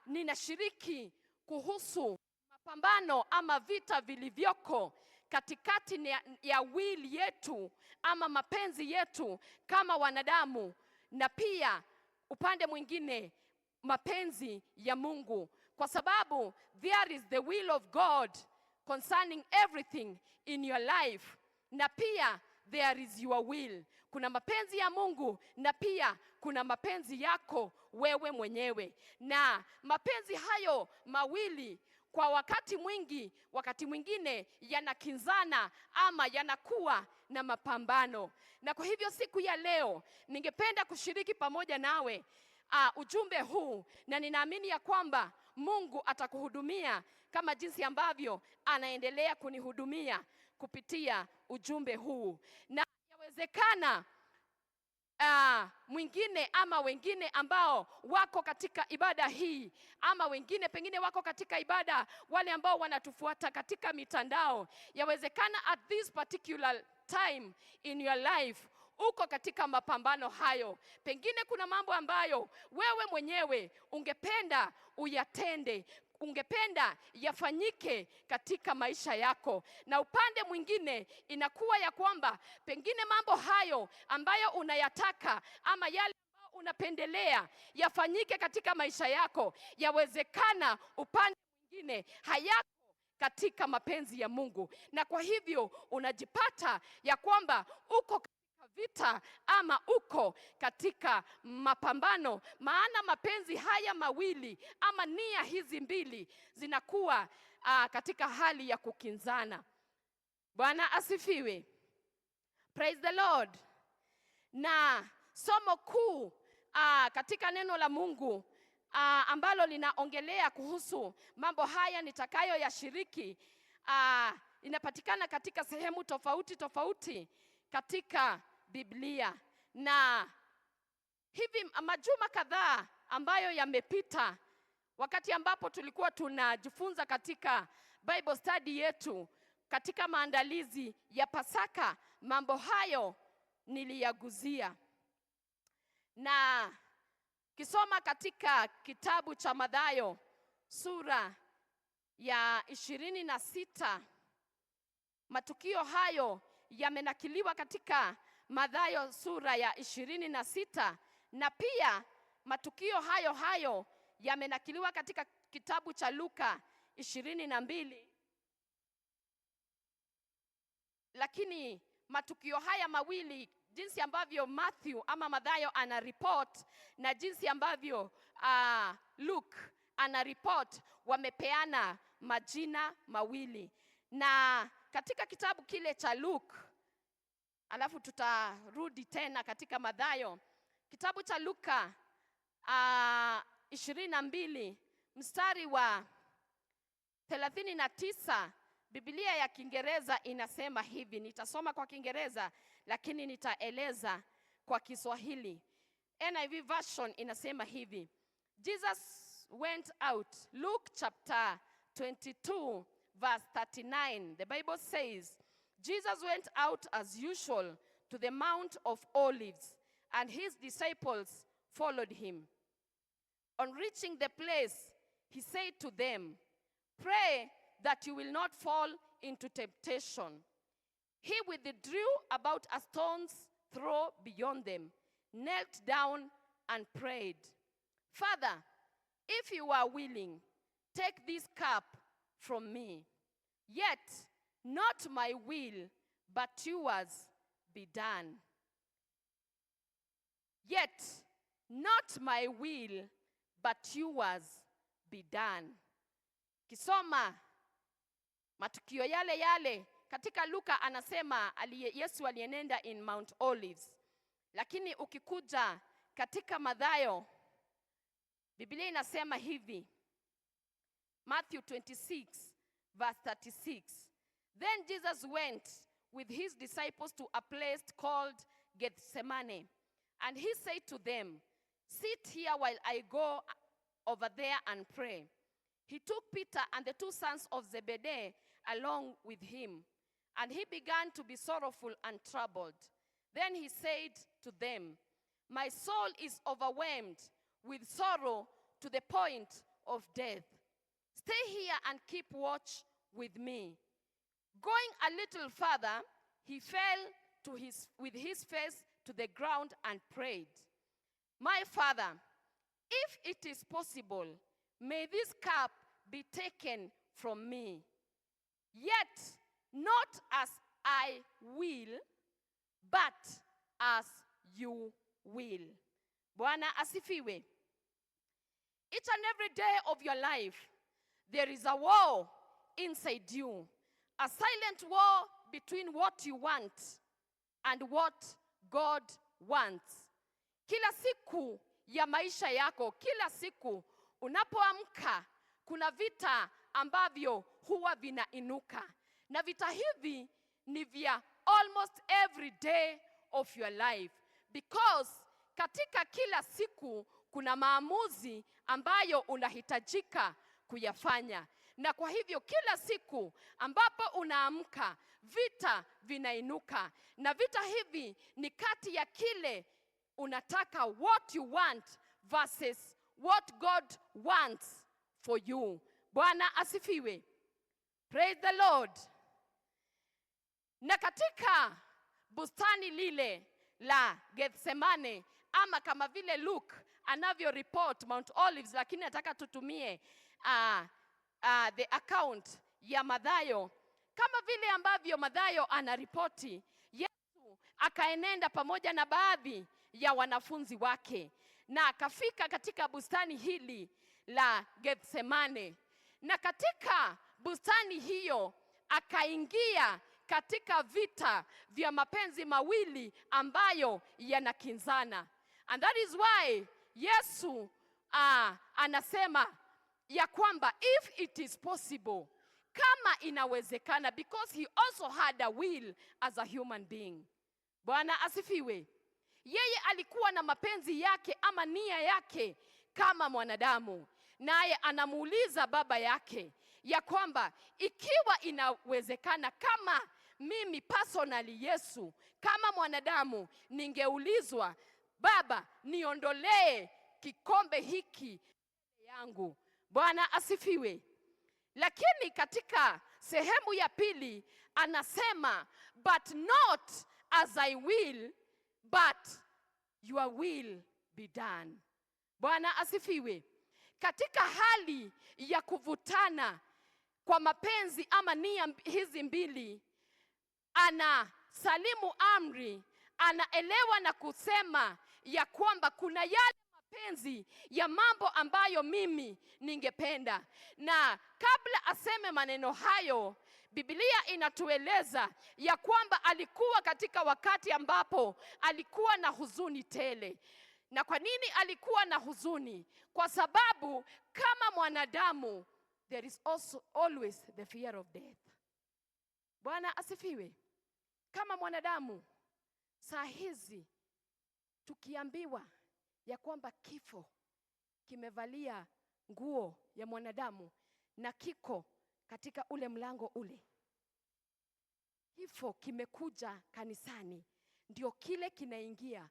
E: ninashiriki kuhusu mapambano ama vita vilivyoko katikati ya will yetu ama mapenzi yetu kama wanadamu, na pia upande mwingine mapenzi ya Mungu, kwa sababu there is the will of God concerning everything in your life, na pia there is your will. Kuna mapenzi ya Mungu na pia kuna mapenzi yako wewe mwenyewe, na mapenzi hayo mawili kwa wakati mwingi, wakati mwingine yanakinzana ama yanakuwa na mapambano. Na kwa hivyo siku ya leo ningependa kushiriki pamoja nawe ujumbe huu, na ninaamini ya kwamba Mungu atakuhudumia kama jinsi ambavyo anaendelea kunihudumia kupitia ujumbe huu. Na yawezekana mwingine ama wengine ambao wako katika ibada hii, ama wengine pengine wako katika ibada, wale ambao wanatufuata katika mitandao, yawezekana at this particular time in your life uko katika mapambano hayo. Pengine kuna mambo ambayo wewe mwenyewe ungependa uyatende, ungependa yafanyike katika maisha yako, na upande mwingine inakuwa ya kwamba pengine mambo hayo ambayo unayataka ama yale ambayo unapendelea yafanyike katika maisha yako, yawezekana upande mwingine hayako katika mapenzi ya Mungu, na kwa hivyo unajipata ya kwamba uko vita ama uko katika mapambano. Maana mapenzi haya mawili ama nia hizi mbili zinakuwa katika hali ya kukinzana. Bwana asifiwe. Praise the Lord. Na somo kuu katika neno la Mungu ambalo linaongelea kuhusu mambo haya nitakayoyashiriki inapatikana katika sehemu tofauti tofauti katika Biblia. Na hivi majuma kadhaa ambayo yamepita, wakati ambapo tulikuwa tunajifunza katika Bible study yetu katika maandalizi ya Pasaka, mambo hayo niliyaguzia. Na kisoma katika kitabu cha Mathayo sura ya 26, matukio hayo yamenakiliwa katika Mathayo sura ya 26, na pia matukio hayo hayo yamenakiliwa katika kitabu cha Luka 22. Lakini matukio haya mawili, jinsi ambavyo Matthew ama Mathayo ana report na jinsi ambavyo Luke ana report, wamepeana majina mawili. Na katika kitabu kile cha Luke, alafu tutarudi tena katika Mathayo, kitabu cha Luka 22 mstari wa 39, Biblia ya Kiingereza inasema hivi. Nitasoma kwa Kiingereza lakini nitaeleza kwa Kiswahili. NIV version inasema hivi: Jesus went out. Luke chapter 22 verse 39. The Bible says, Jesus went out as usual to the Mount of Olives, and his disciples followed him. On reaching the place, he said to them, "Pray that you will not fall into temptation." He withdrew about a stone's throw beyond them, knelt down and prayed, "Father, if you are willing, take this cup from me. Yet not my will, but yours be done." Yet not my will but yours be done." Kisoma matukio yale yale katika Luka, anasema Yesu alienenda in Mount Olives, lakini ukikuja katika Mathayo, Biblia inasema hivi, Matthew 26 verse 36: "Then Jesus went with his disciples to a place called Gethsemane, and he said to them, 'Sit here while I go over there and pray.' He took Peter and the two sons of Zebedee along with him, and he began to be sorrowful and troubled. Then he said to them, 'My soul is overwhelmed with sorrow to the point of death. Stay here and keep watch with me.' Going a little further, he fell with his face to the ground and prayed, 'My Father, if it is possible, may this cup be taken from me. Yet not as I will, but as you will.'" Bwana asifiwe. Each and every day of your life, there is a war inside you. A silent war between what you want and what God wants. Kila siku ya maisha yako, kila siku unapoamka, kuna vita ambavyo huwa vinainuka, na vita hivi ni vya almost every day of your life, because katika kila siku kuna maamuzi ambayo unahitajika kuyafanya, na kwa hivyo kila siku ambapo unaamka, vita vinainuka, na vita hivi ni kati ya kile unataka, what you want, versus what God wants for you. Bwana asifiwe. Praise the Lord. Na katika bustani lile la Gethsemane, ama kama vile Luke anavyo report Mount Olives, lakini nataka tutumie the account ya Mathayo, kama vile ambavyo Mathayo anaripoti, Yesu akaenenda pamoja na baadhi ya wanafunzi wake na akafika katika bustani hili la Gethsemane, na katika bustani hiyo akaingia katika vita vya mapenzi mawili ambayo yanakinzana. And that is why Yesu anasema ya kwamba if it is possible, kama inawezekana, because he also had a will as a human being. Bwana asifiwe. Yeye alikuwa na mapenzi yake ama nia yake kama mwanadamu, naye anamuuliza Baba yake ya kwamba ikiwa inawezekana, kama mimi personally Yesu kama mwanadamu ningeulizwa, "Baba, niondolee kikombe hiki yangu." Bwana asifiwe. Lakini katika sehemu ya pili anasema, "But not as I will, but your will be done." Bwana asifiwe. Katika hali ya kuvutana kwa mapenzi ama nia hizi mbili, ana salimu amri, anaelewa na kusema ya kwamba kuna yale mapenzi ya mambo ambayo mimi ningependa. Na kabla aseme maneno hayo, Biblia inatueleza ya kwamba alikuwa katika wakati ambapo alikuwa na huzuni tele. Na kwa nini alikuwa na huzuni? Kwa sababu kama mwanadamu, there is also always the fear of death. Bwana asifiwe. Kama mwanadamu, saa hizi tukiambiwa ya kwamba kifo kimevalia nguo ya mwanadamu na kiko katika ule mlango ule, kifo kimekuja kanisani, ndio kile kinaingia.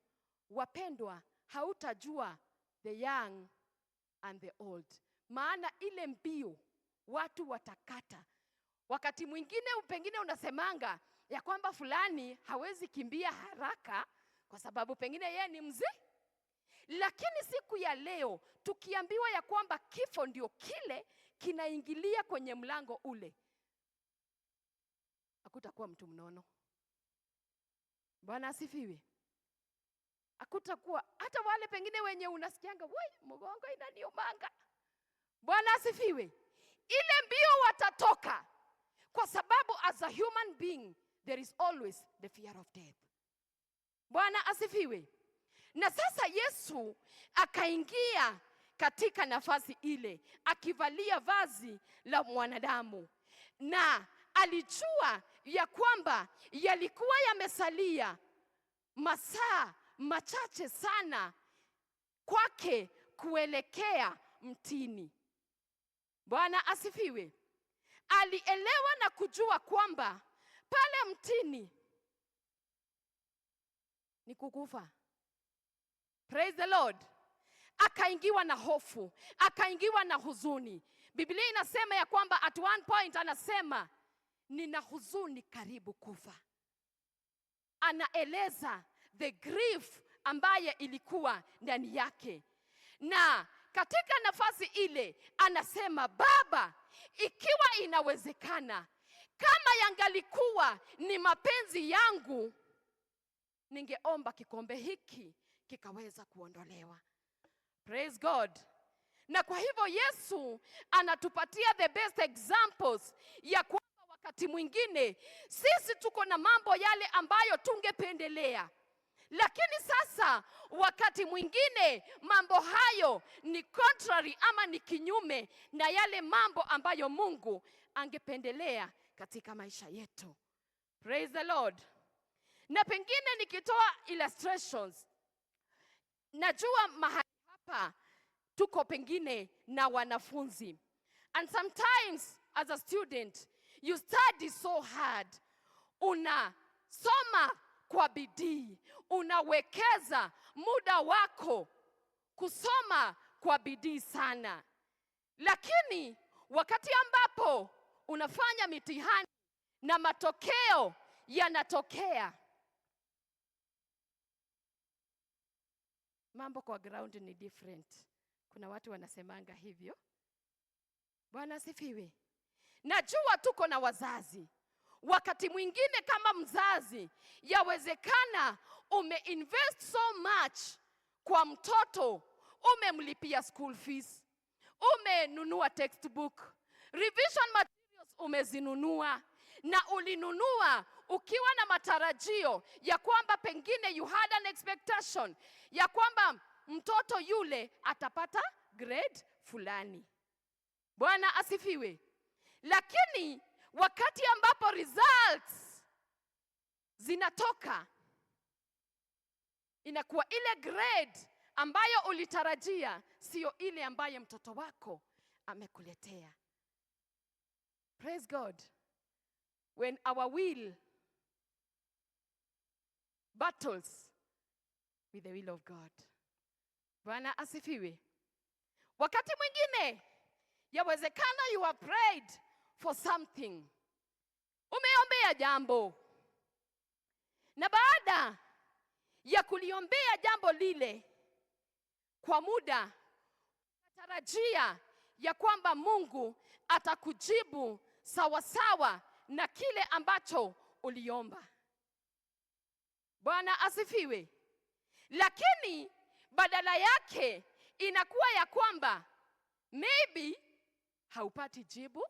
E: Wapendwa, hautajua the young and the old, maana ile mbio watu watakata. Wakati mwingine pengine unasemanga ya kwamba fulani hawezi kimbia haraka kwa sababu pengine yeye ni mzee, lakini siku ya leo tukiambiwa ya kwamba kifo ndio kile kinaingilia kwenye mlango ule, hakutakuwa mtu mnono. Bwana asifiwe. Hakutakuwa hata wale pengine wenye unasikianga, woi, mgongo inaniumanga. Bwana asifiwe. Ile mbio watatoka, kwa sababu as a human being there is always the fear of death. Bwana asifiwe. Na sasa Yesu akaingia katika nafasi ile akivalia vazi la mwanadamu, na alijua ya kwamba yalikuwa yamesalia masaa machache sana kwake kuelekea mtini. Bwana asifiwe. Alielewa na kujua kwamba pale mtini ni kukufa. Praise the Lord. Akaingiwa na hofu, akaingiwa na huzuni. Biblia inasema ya kwamba at one point anasema, "Nina huzuni karibu kufa." Anaeleza the grief ambaye ilikuwa ndani yake, na katika nafasi ile anasema, "Baba, ikiwa inawezekana, kama yangalikuwa ni mapenzi yangu, ningeomba kikombe hiki kikaweza kuondolewa." Praise God. Na kwa hivyo Yesu anatupatia the best examples ya kwamba wakati mwingine sisi tuko na mambo yale ambayo tungependelea, lakini sasa wakati mwingine mambo hayo ni contrary ama ni kinyume na yale mambo ambayo Mungu angependelea katika maisha yetu. Praise the Lord. Na pengine nikitoa illustrations, najua mahali hapa tuko pengine na wanafunzi, and sometimes as a student you study so hard, unasoma kwa bidii, unawekeza muda wako kusoma kwa bidii sana, lakini wakati ambapo unafanya mitihani na matokeo yanatokea, mambo kwa ground ni different. Kuna watu wanasemanga hivyo. Bwana asifiwe. Najua tuko na wazazi. Wakati mwingine kama mzazi, yawezekana umeinvest so much kwa mtoto, umemlipia school fees, umenunua textbook, revision materials umezinunua, na ulinunua ukiwa na matarajio ya kwamba pengine you had an expectation ya kwamba mtoto yule atapata grade fulani. Bwana asifiwe. Lakini wakati ambapo results zinatoka, inakuwa ile grade ambayo ulitarajia sio ile ambayo mtoto wako amekuletea. Praise God. When our will battles with the will of God. Bwana asifiwe. Wakati mwingine yawezekana you have prayed for something, umeombea jambo, na baada ya kuliombea jambo lile kwa muda, tarajia ya kwamba Mungu atakujibu sawasawa na kile ambacho uliomba. Bwana asifiwe. Lakini badala yake inakuwa ya kwamba maybe haupati jibu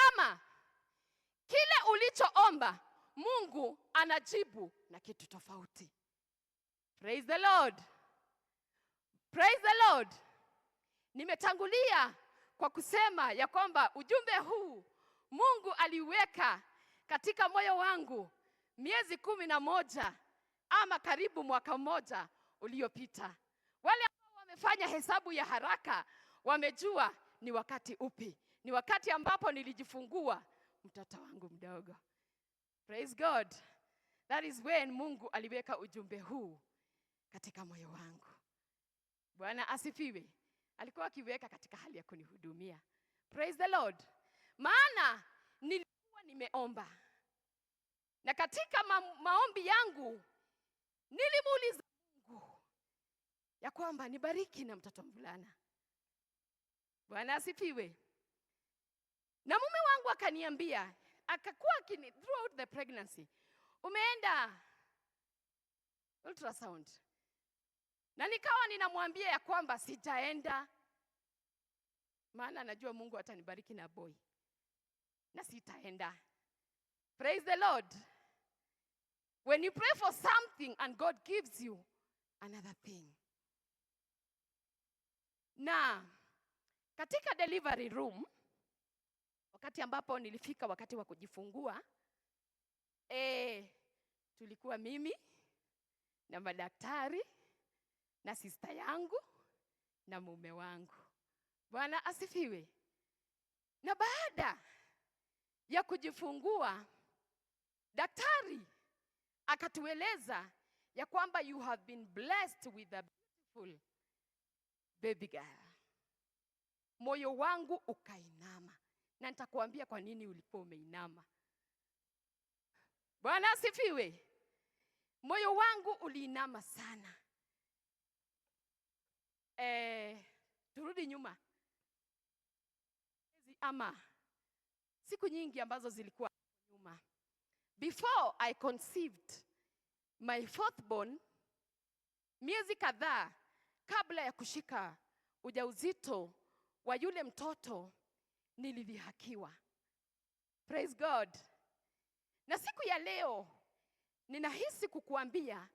E: ama kile ulichoomba Mungu anajibu na kitu tofauti. Praise the Lord. Praise the Lord. Nimetangulia kwa kusema ya kwamba ujumbe huu Mungu aliweka katika moyo wangu miezi 11 ama karibu mwaka mmoja uliopita. Wale ambao wamefanya hesabu ya haraka wamejua ni wakati upi. Ni wakati ambapo nilijifungua mtoto wangu mdogo. Praise God. That is when Mungu aliweka ujumbe huu katika moyo wangu. Bwana asifiwe. Alikuwa akiweka katika hali ya kunihudumia. Praise the Lord. Maana nilikuwa nimeomba, na katika maombi yangu nilimuuliza Mungu ya kwamba nibariki na mtoto mvulana. Bwana asifiwe. Na mume wangu akaniambia, akakuwa akini throughout the pregnancy, "Umeenda Ultrasound. Na nikawa ninamwambia ya kwamba sitaenda, maana najua Mungu atanibariki na boy na sitaenda. Praise the Lord. When you pray for something and God gives you another thing. Na katika delivery room, wakati ambapo nilifika wakati wa kujifungua, tulikuwa mimi na madaktari na sister yangu na mume wangu. Bwana asifiwe. Na baada ya kujifungua, daktari akatueleza ya kwamba, "You have been blessed with a beautiful baby girl." Moyo wangu ukainama, na nitakuambia kwa nini ulikuwa umeinama. Bwana asifiwe. Moyo wangu uliinama sana. Turudi nyuma ama siku nyingi ambazo zilikuwa nyuma. Before I conceived my fourth born, miezi kadhaa kabla ya kushika ujauzito wa yule mtoto, nilidhihakiwa. Praise God. Na siku ya leo ninahisi kukuambia,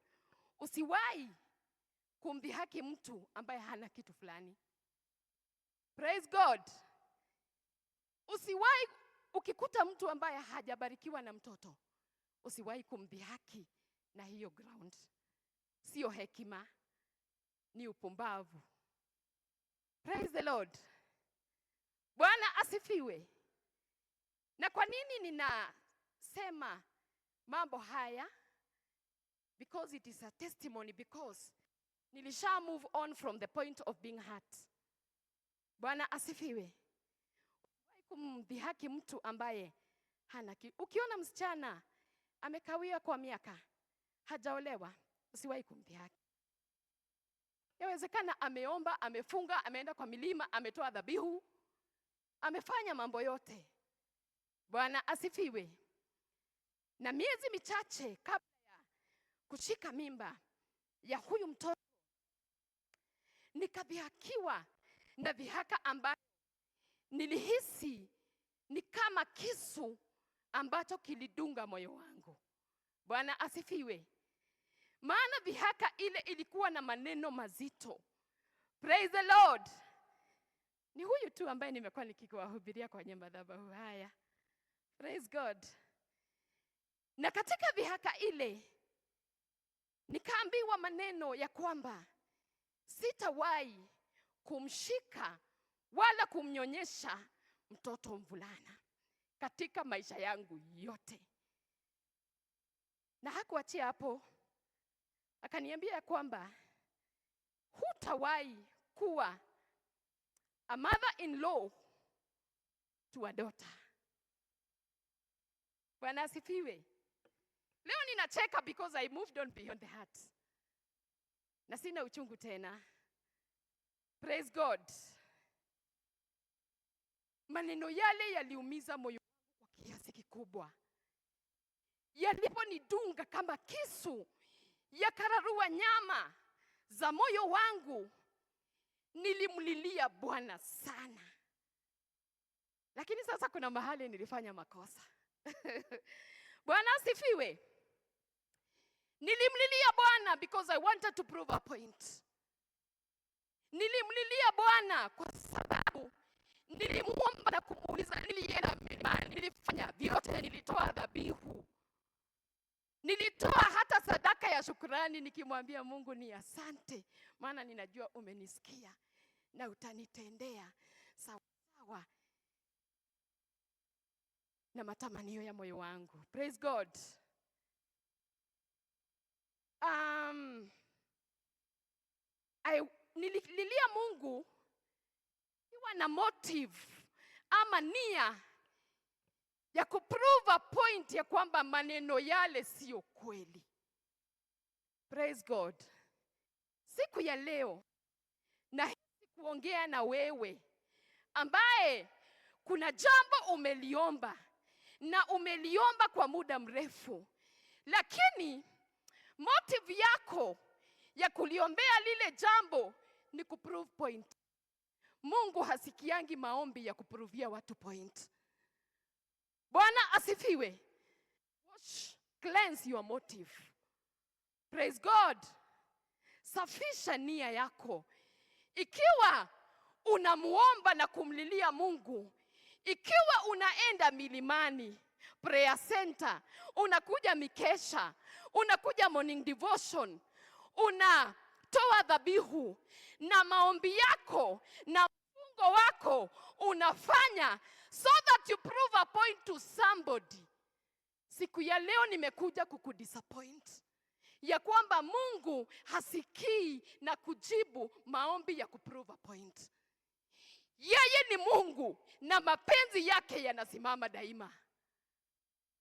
E: usiwahi kumdhihaki mtu ambaye hana kitu fulani. Praise God. Usiwahi, ukikuta mtu ambaye hajabarikiwa na mtoto, usiwahi kumdhihaki na hiyo ground. Sio hekima, ni upumbavu. Praise the Lord. Bwana asifiwe. Na kwa nini ninasema mambo haya? Because it is a testimony, because nilisha move on from the point of being hurt. Bwana asifiwe. Usiwahi kumdhihaki mtu ambaye hana ki. Ukiona msichana amekawia kwa miaka hajaolewa, usiwahi kumdhihaki. Yawezekana ameomba, amefunga, ameenda kwa milima, ametoa dhabihu, amefanya mambo yote. Bwana asifiwe. Na miezi michache kabla ya kushika mimba ya huyu mtoto, nikadhihakiwa na dhihaka ambayo nilihisi ni kama kisu ambacho kilidunga moyo wangu. Bwana asifiwe. Maana dhihaka ile ilikuwa na maneno mazito. Praise the Lord. Ni huyu tu ambaye nimekuwa nikikuwahubiria kwenye madhabahu haya. Praise God. Na katika dhihaka ile nikaambiwa maneno ya kwamba sitawahi kumshika wala kumnyonyesha mtoto mvulana katika maisha yangu yote. Na hakuachia hapo, akaniambia ya kwamba hutawahi kuwa a mother-in-law to a daughter. Bwana asifiwe. Leo ninacheka because I moved on beyond the hurt. Na sina uchungu tena. Praise God. Maneno yale yaliumiza moyo wangu kwa kiasi kikubwa. Yaliponidunga kama kisu, yakararua nyama za moyo wangu, nilimlilia Bwana sana. Lakini sasa kuna mahali nilifanya makosa. Bwana asifiwe. Nilimlilia Bwana because I wanted to prove a point. Nilimlilia Bwana kwa sababu nilimuomba na kumuuliza. Nilienda milimani, nilifanya vyote, nilitoa dhabihu, nilitoa hata sadaka ya shukrani, nikimwambia Mungu ni asante, maana ninajua umenisikia na utanitendea sawa sawa na matamanio ya moyo wangu. Praise God. Nilililia Mungu ikiwa na motive ama nia ya kuprove a point ya kwamba maneno yale siyo kweli. Praise God. Siku ya leo nahisi kuongea na wewe ambaye kuna jambo umeliomba na umeliomba kwa muda mrefu, lakini Motive yako ya kuliombea lile jambo ni kuprove point. Mungu hasikiangi maombi ya kuprovia watu point. Bwana asifiwe. Wash, cleanse your motive. Praise God. Safisha nia yako. Ikiwa unamuomba na kumlilia Mungu, ikiwa unaenda milimani, prayer center, unakuja mikesha, unakuja morning devotion, unatoa dhabihu na maombi yako na mfungo wako unafanya so that you prove a point to somebody. Siku ya leo nimekuja kukudisappoint ya kwamba Mungu hasikii na kujibu maombi ya kuprove a point. Yeye ni Mungu na mapenzi yake yanasimama daima.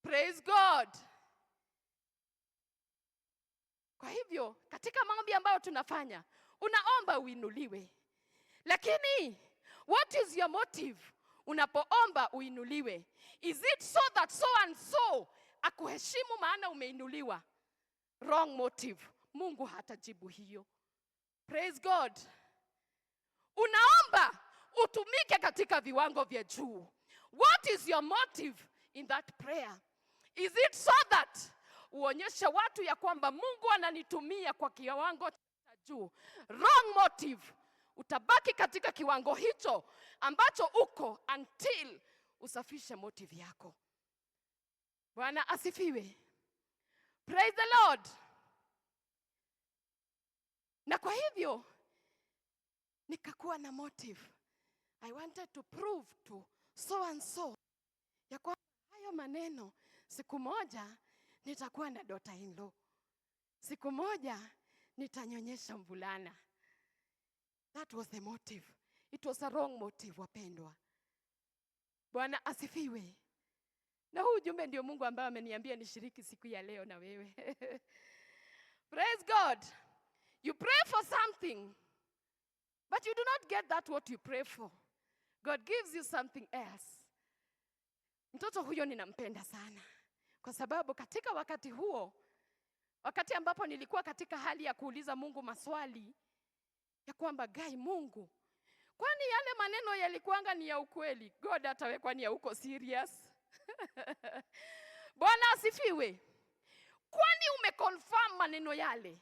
E: Praise God. Kwa hivyo katika maombi ambayo tunafanya, unaomba uinuliwe, lakini what is your motive unapoomba uinuliwe? Is it so that so and so akuheshimu maana umeinuliwa? Wrong motive. Mungu hatajibu hiyo. Praise God. Unaomba utumike katika viwango vya juu. What is your motive in that prayer? Is it so that uonyeshe watu ya kwamba Mungu ananitumia kwa kiwango cha juu? Wrong motive. Utabaki katika kiwango hicho ambacho uko until usafishe motive yako. Bwana asifiwe. Praise the Lord. Na kwa hivyo nikakuwa na motive. I wanted to prove to so and so ya kwamba hayo maneno, siku moja nitakuwa na daughter in law, siku moja nitanyonyesha mvulana. That was the motive. It was a wrong motive, wapendwa. Bwana asifiwe. Na huu ujumbe ndio Mungu ambaye ameniambia nishiriki siku ya leo na wewe. Praise God. You pray for something, but you do not get that what you pray for. God gives you something else. Mtoto huyo ninampenda sana kwa sababu katika wakati huo, wakati ambapo nilikuwa katika hali ya kuuliza Mungu maswali ya kwamba, "Gai Mungu, kwani yale maneno yalikuanga ni ya ukweli?" God, hata wewe kwani hauko serious? Bwana asifiwe. Kwani umeconfirm maneno yale?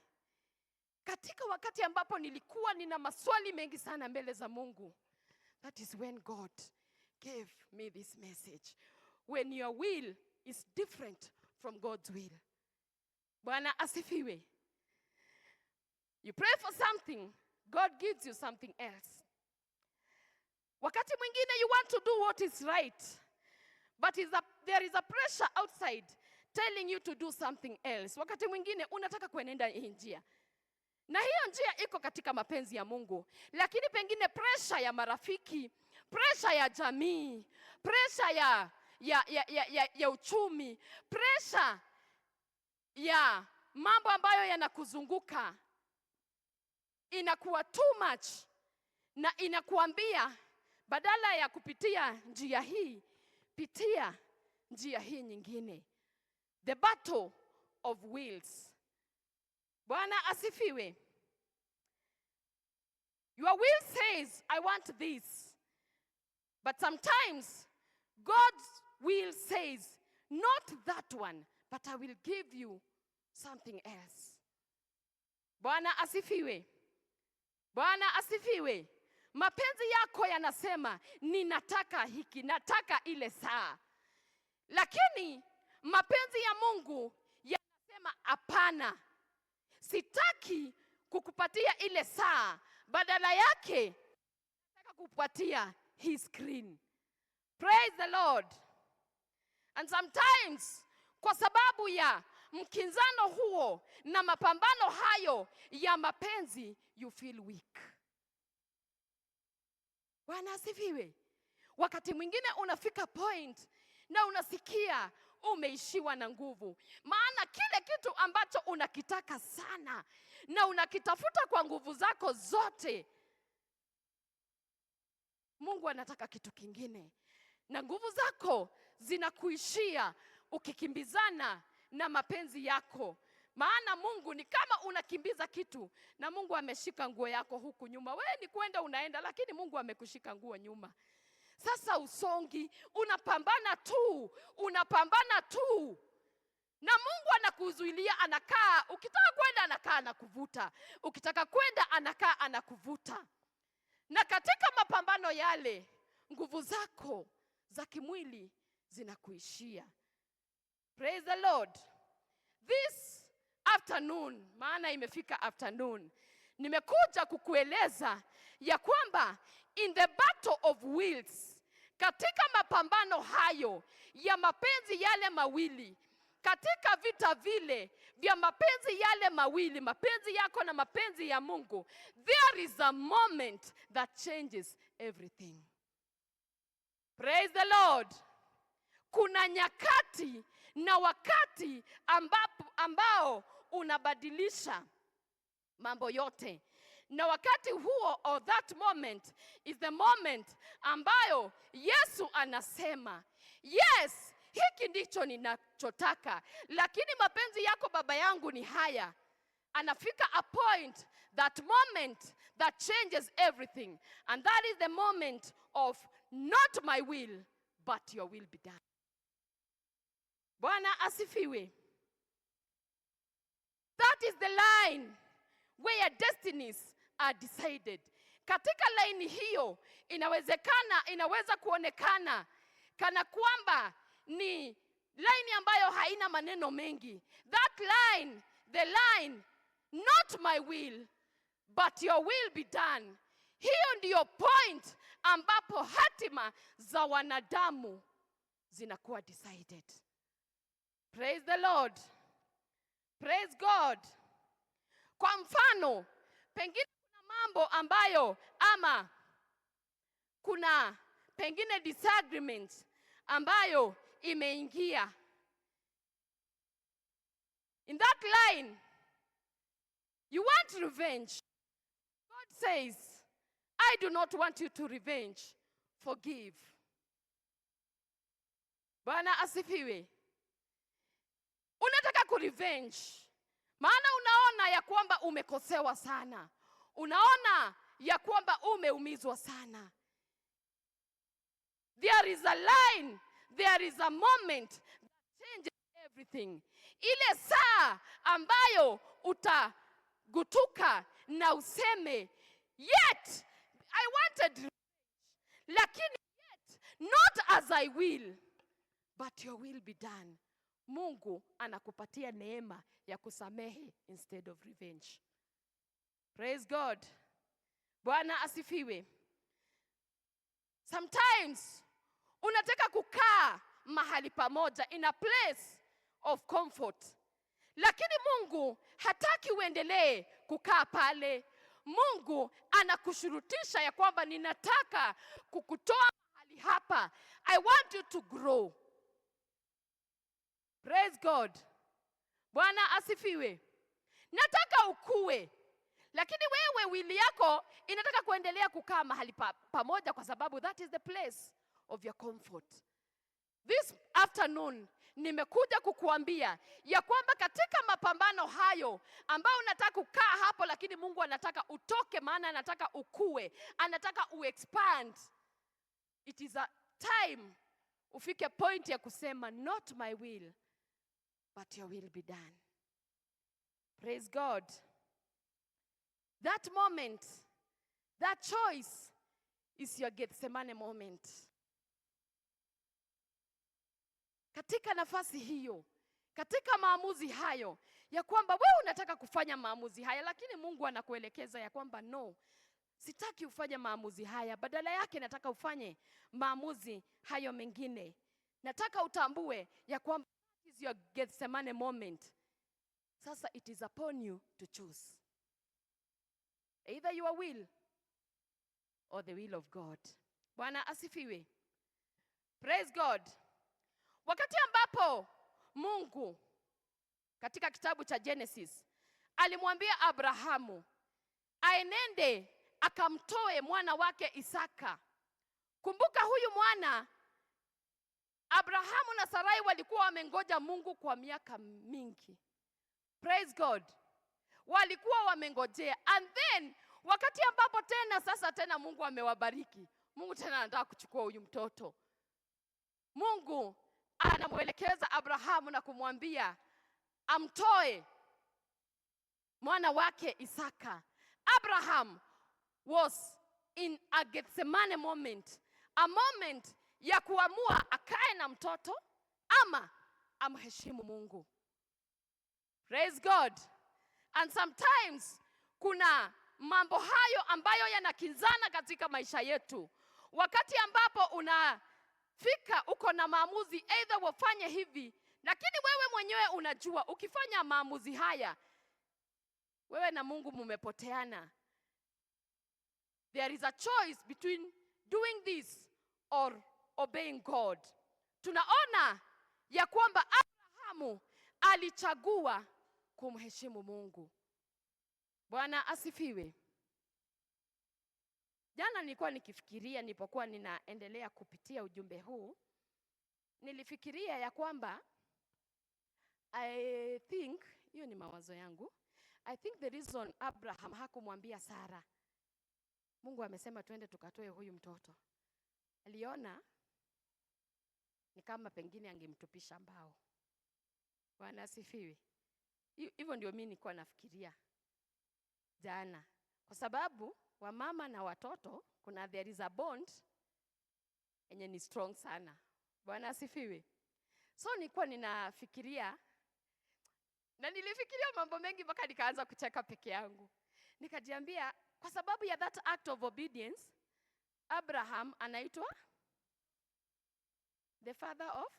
E: Katika wakati ambapo nilikuwa nina maswali mengi sana mbele za Mungu, that is when God gave me this message. When your will is different from God's will. Bwana asifiwe. You pray for something, God gives you something else. Wakati mwingine you want to do what is right, but there is a pressure outside telling you to do something else. Wakati mwingine unataka kuenenda hii njia na hiyo njia iko katika mapenzi ya Mungu, lakini pengine pressure ya marafiki, pressure ya jamii, pressure ya uchumi, pressure ya mambo ambayo yanakuzunguka inakuwa too much na inakuambia badala ya kupitia njia hii, pitia njia hii nyingine. The battle of wills. Bwana asifiwe. Your will says, "I want this." But sometimes God's will says, "Not that one, but I will give you something else." Bwana asifiwe. Bwana asifiwe. Mapenzi yako yanasema, "Ninataka hiki, nataka ile saa." Lakini mapenzi ya Mungu yanasema, "Hapana. Sitaki kukupatia ile saa, badala yake nataka kukupatia hii screen." Praise the Lord. And sometimes kwa sababu ya mkinzano huo na mapambano hayo ya mapenzi, you feel weak. Bwana asifiwe. Wakati mwingine unafika point na unasikia umeishiwa na nguvu, maana kile kitu ambacho unakitaka sana na unakitafuta kwa nguvu zako zote, Mungu anataka kitu kingine, na nguvu zako zinakuishia ukikimbizana na mapenzi yako. Maana Mungu ni kama unakimbiza kitu na Mungu ameshika nguo yako huku nyuma. Wewe ni kwenda unaenda, lakini Mungu amekushika nguo nyuma. Sasa usongi, unapambana tu, unapambana tu na Mungu anakuzuilia, anakaa. Ukitaka kwenda anakaa anakuvuta, ukitaka kwenda anakaa anakuvuta. Na katika mapambano yale, nguvu zako za kimwili zinakuishia. Praise the Lord. This afternoon, maana imefika afternoon, nimekuja kukueleza ya kwamba in the battle of wills, katika mapambano hayo ya mapenzi yale mawili, katika vita vile vya mapenzi yale mawili, mapenzi yako na mapenzi ya Mungu, there is a moment that changes everything. Praise the Lord. Kuna nyakati na wakati ambao unabadilisha mambo yote, na wakati huo, or that moment, is the moment ambayo Yesu anasema, "Yes, hiki ndicho ninachotaka, lakini mapenzi yako Baba yangu ni haya." Anafika a point, that moment that changes everything, and that is the moment of "Not my will, but your will be done." Bwana asifiwe. That is the line where destinies are decided. Katika laini hiyo inawezekana, inaweza kuonekana kana kwamba ni laini ambayo haina maneno mengi. That line, the line, "Not my will, but your will be done." Hiyo ndiyo point ambapo hatima za wanadamu zinakuwa decided. Praise the Lord. Praise God. Kwa mfano, pengine kuna mambo ambayo ama kuna pengine disagreement ambayo imeingia. In that line, you want revenge. God says, "I do not want you to revenge. Forgive." Bwana asifiwe. Unataka kurevenge, maana unaona ya kwamba umekosewa sana, unaona ya kwamba umeumizwa sana. There is a line, there is a moment that changes everything. Ile saa ambayo utagutuka na useme, "Yet I wanted revenge, lakini yet not as I will, but your will be done." Mungu anakupatia neema ya kusamehe instead of revenge. Praise God. Bwana asifiwe. Sometimes unataka kukaa mahali pamoja, in a place of comfort, lakini Mungu hataki uendelee kukaa pale. Mungu anakushurutisha ya kwamba ninataka kukutoa mahali hapa. I want you to grow. Praise God. Bwana asifiwe. Nataka ukue, lakini wewe will yako inataka kuendelea kukaa mahali pamoja kwa sababu that is the place of your comfort. This afternoon nimekuja kukuambia ya kwamba katika mapambano hayo ambayo unataka kukaa hapo, lakini Mungu anataka utoke, maana anataka ukue, anataka uexpand. It is a time ufike point ya kusema, "Not my will, but your will be done." Praise God. That moment, that choice is your Gethsemane moment. Katika nafasi hiyo, katika maamuzi hayo ya kwamba wewe unataka kufanya maamuzi haya, lakini Mungu anakuelekeza ya kwamba no, sitaki ufanye maamuzi haya, badala yake nataka ufanye maamuzi hayo mengine. Nataka utambue ya kwamba that is your Gethsemane moment. Sasa it is upon you to choose either your will or the will of God. Bwana asifiwe. Praise God. Wakati ambapo Mungu katika kitabu cha Genesis alimwambia Abrahamu aenende akamtoe mwana wake Isaka. Kumbuka huyu mwana, Abrahamu na Sarai walikuwa wamengoja Mungu kwa miaka mingi. Praise God. Walikuwa wamengojea, and then wakati ambapo tena sasa tena Mungu amewabariki, Mungu tena anataka kuchukua huyu mtoto. Mungu anamwelekeza Abrahamu na kumwambia amtoe mwana wake Isaka. Abraham was in a Gethsemane moment, a moment ya kuamua akae na mtoto ama amheshimu Mungu. Praise God. And sometimes kuna mambo hayo ambayo yanakinzana katika maisha yetu. Wakati ambapo unafika uko na maamuzi, either wafanye hivi, lakini wewe mwenyewe unajua ukifanya maamuzi haya, wewe na Mungu mumepoteana. There is a choice between doing this or obeying God. Tunaona ya kwamba Abrahamu alichagua kumheshimu Mungu. Bwana asifiwe. Jana nilikuwa nikifikiria, nilipokuwa ninaendelea kupitia ujumbe huu, nilifikiria ya kwamba, I think, hiyo ni mawazo yangu. I think the reason Abraham hakumwambia Sara, "Mungu amesema twende tukatoe huyu mtoto," aliona ni kama pengine angemtupisha mbao. Bwana asifiwe. Hivyo ndio mimi nilikuwa nafikiria jana, kwa sababu wamama na watoto kuna, there is a bond yenye ni strong sana. Bwana asifiwe. So nilikuwa ninafikiria na nilifikiria mambo mengi mpaka nikaanza kucheka peke yangu. Nikajiambia, kwa sababu ya that act of obedience, Abraham anaitwa the father of.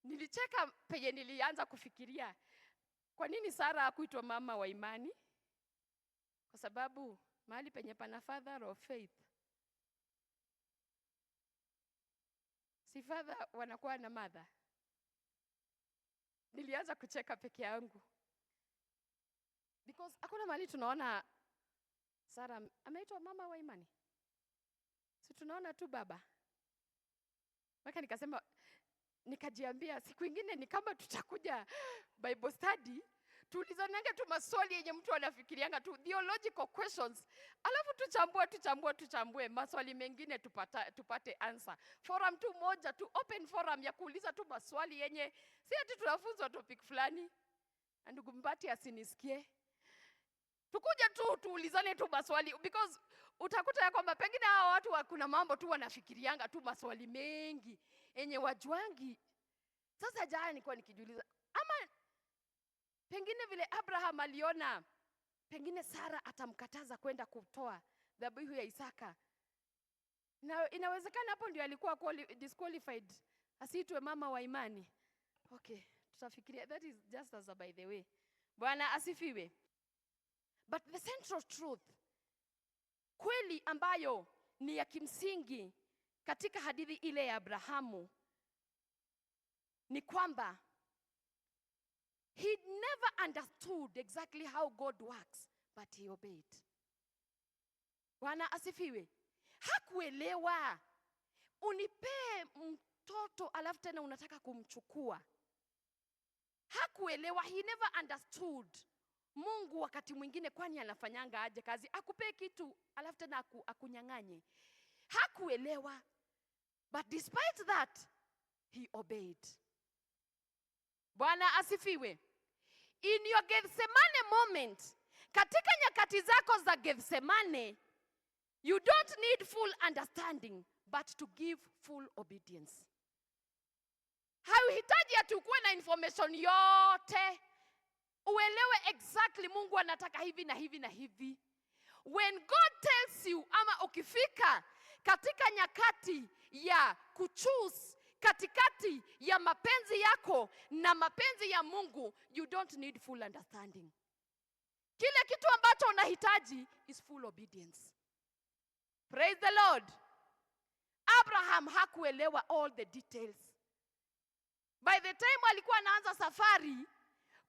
E: Nilicheka penye nilianza kufikiria kwa nini Sara hakuitwa mama wa imani? Kwa sababu mahali penye pana father of faith, si father wanakuwa na mother? Nilianza kucheka peke yangu because hakuna mahali tunaona Sara ameitwa mama wa imani, si tunaona tu baba. Mpaka nikasema, nikajiambia, siku ingine ni kama tutakuja Bible study, tuulizanange tu maswali yenye mtu anafikirianga tu, theological questions, alafu tuchambue, tuchambue, tuchambue maswali mengine, tupate answer. Forum tu moja tu, open forum ya kuuliza tu maswali yenye si ati tunafunzwa topic fulani. Na ndugu Mbati asinisikie, tukuja tu tuulizane tu maswali, because utakuta ya kwamba pengine hawa watu kuna mambo tu wanafikirianga tu, maswali mengi yenye wajuangi. Sasa jana nilikuwa nikijiuliza, ama pengine vile Abraham aliona pengine Sara atamkataza kwenda kutoa dhabihu ya Isaka, na inawezekana hapo ndio alikuwa disqualified asiitwe mama wa imani. Okay, tutafikiria. That is just as a by the way. Bwana asifiwe. But the central truth, kweli ambayo ni ya kimsingi katika hadithi ile ya Abrahamu, ni kwamba he never understood exactly how God works, but he obeyed. Bwana asifiwe. Hakuelewa. Unipee mtoto alafu tena unataka kumchukua. Hakuelewa, he never understood. Mungu wakati mwingine kwani anafanyanga aje kazi? Akupee kitu alafu tena akunyang'anye. Hakuelewa. But despite that, he obeyed. Bwana asifiwe. In your Gethsemane moment, katika nyakati zako za Gethsemane, you don't need full understanding, but to give full obedience. Hauhitaji ati ukuwe na information yote, uelewe exactly Mungu anataka hivi na hivi na hivi. When God tells you, ama ukifika katika nyakati ya kuchoose katikati ya mapenzi yako na mapenzi ya Mungu, you don't need full understanding. Kile kitu ambacho unahitaji is full obedience. Praise the Lord. Abraham hakuelewa all the details. By the time alikuwa anaanza safari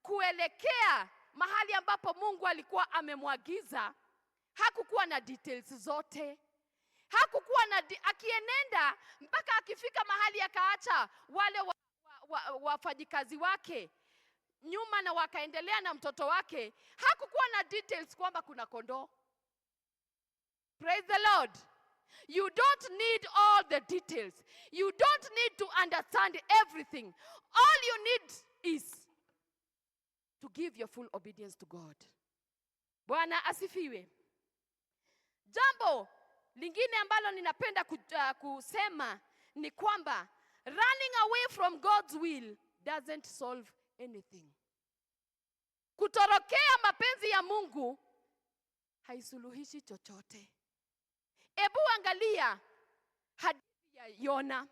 E: kuelekea mahali ambapo Mungu alikuwa amemwagiza, hakukuwa na details zote. Hakukuwa na akienenda mpaka akifika mahali akaacha wale wa, wa, wafanyikazi wake nyuma na wakaendelea na mtoto wake, hakukuwa na details kwamba kuna kondoo. Praise the Lord. You don't need all the details. You don't need to understand everything. All you need is to give your full obedience to God. Bwana asifiwe. Jambo lingine ambalo ninapenda kusema ni kwamba running away from God's will doesn't solve anything. Kutorokea mapenzi ya Mungu haisuluhishi chochote. Ebu angalia hadithi ya Yona.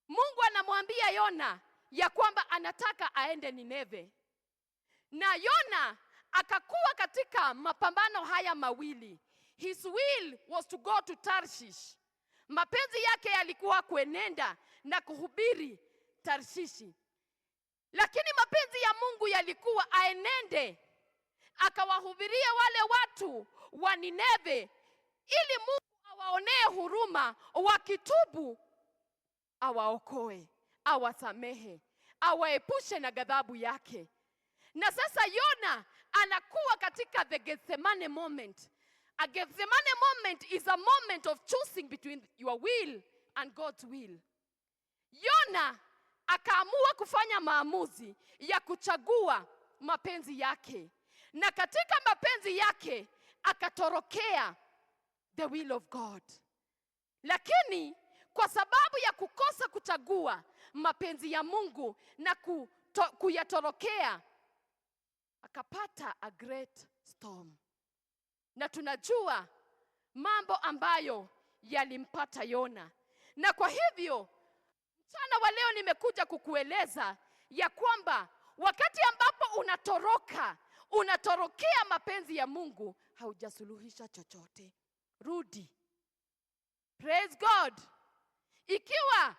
E: Mungu anamwambia Yona ya kwamba anataka aende Nineve, na Yona akakuwa katika mapambano haya mawili. His will was to go to Tarshish. Mapenzi yake yalikuwa kuenenda na kuhubiri Tarshishi, lakini mapenzi ya Mungu yalikuwa aenende akawahubirie wale watu wa Nineve ili Mungu awaonee huruma, wakitubu awaokoe, awasamehe, awaepushe na ghadhabu yake. Na sasa Yona anakuwa katika the Gethsemane moment. A Gethsemane moment is a moment of choosing between your will and God's will. Yona akaamua kufanya maamuzi ya kuchagua mapenzi yake, na katika mapenzi yake akatorokea the will of God. Lakini kwa sababu ya kukosa kuchagua mapenzi ya Mungu na kuyatorokea, akapata a great storm. Na tunajua mambo ambayo yalimpata Yona. Na kwa hivyo mchana wa leo nimekuja kukueleza ya kwamba wakati ambapo unatoroka, unatorokea mapenzi ya Mungu, haujasuluhisha chochote. Rudi. Praise God. Ikiwa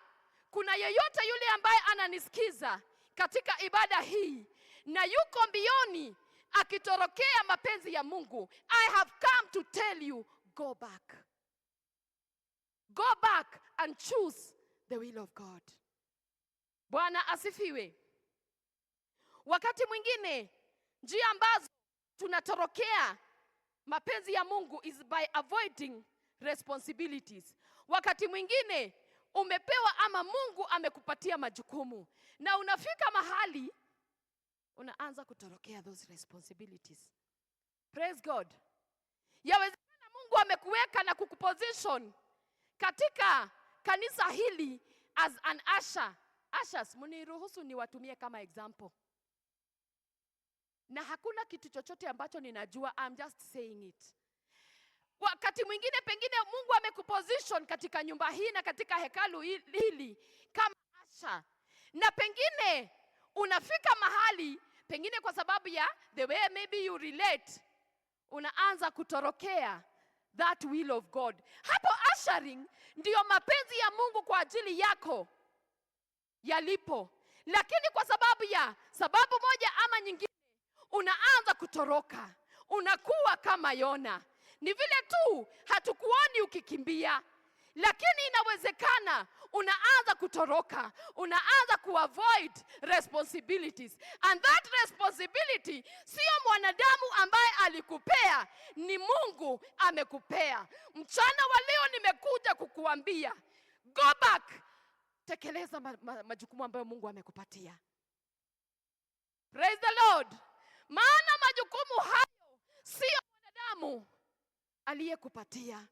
E: kuna yeyote yule ambaye ananisikiza katika ibada hii na yuko mbioni akitorokea mapenzi ya Mungu, I have come to tell you, go back. Go back and choose the will of God. Bwana asifiwe. Wakati mwingine njia ambazo tunatorokea mapenzi ya Mungu is by avoiding responsibilities. Wakati mwingine umepewa ama Mungu amekupatia majukumu na unafika mahali unaanza kutorokea those responsibilities. Praise God. Yawezekana Mungu amekuweka na kukuposition katika kanisa hili as an usher. Ushers, mniruhusu niwatumie kama example. Na hakuna kitu chochote ambacho ninajua, I'm just saying it. Wakati mwingine pengine Mungu amekuposition katika nyumba hii na katika hekalu hili kama usher. Na pengine unafika mahali, pengine kwa sababu ya the way maybe you relate, unaanza kutorokea that will of God. Hapo ushering ndiyo mapenzi ya Mungu kwa ajili yako yalipo, lakini kwa sababu ya sababu moja ama nyingine unaanza kutoroka, unakuwa kama Yona. Ni vile tu hatukuoni ukikimbia, lakini inawezekana unaanza kutoroka, unaanza kuavoid responsibilities, and that responsibility sio mwanadamu ambaye alikupea, ni Mungu amekupea. Mchana wa leo nimekuja kukuambia, go back, tekeleza majukumu ambayo Mungu amekupatia. Praise the Lord. Maana majukumu hayo sio mwanadamu aliyekupatia,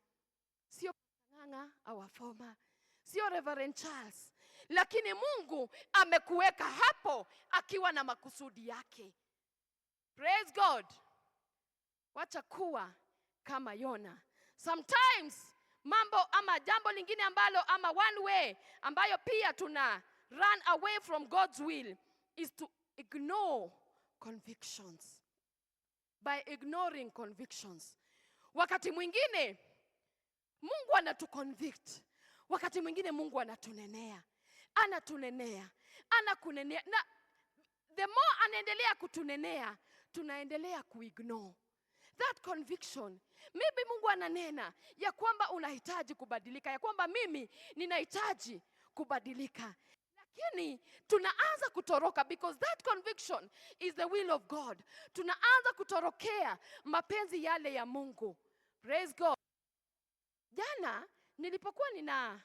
E: sio Ng'ang'a au former, sio Reverend Charles, lakini Mungu amekuweka hapo akiwa na makusudi yake. Praise God. Wacha kuwa kama Yona. Sometimes mambo ama jambo lingine ambalo ama one way ambayo pia tuna run away from God's will is to ignore convictions. By ignoring convictions. Wakati mwingine Mungu anatuconvict. Wakati mwingine Mungu anatunenea. Anatunenea. Anakunenea. Na the more anaendelea kutunenea, tunaendelea kuignore that conviction. Maybe Mungu ananena ya kwamba unahitaji kubadilika, ya kwamba mimi ninahitaji kubadilika. Lakini tunaanza kutoroka because that conviction is the will of God. Tunaanza kutorokea mapenzi yale ya Mungu. Praise God. Jana nilipokuwa nina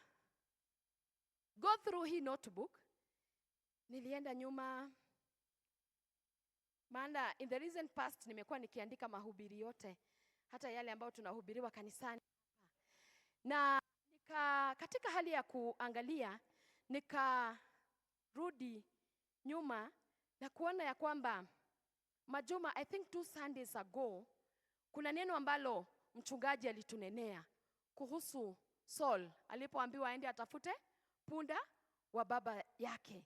E: go through hii notebook, nilienda nyuma, maana in the recent past nimekuwa nikiandika mahubiri yote, hata yale ambayo tunahubiriwa kanisani, na katika hali ya kuangalia nikarudi nyuma na kuona ya kwamba majuma, I think 2 Sundays ago, kuna neno ambalo mchungaji alitunenea kuhusu Saul alipoambiwa aende atafute punda wa baba yake,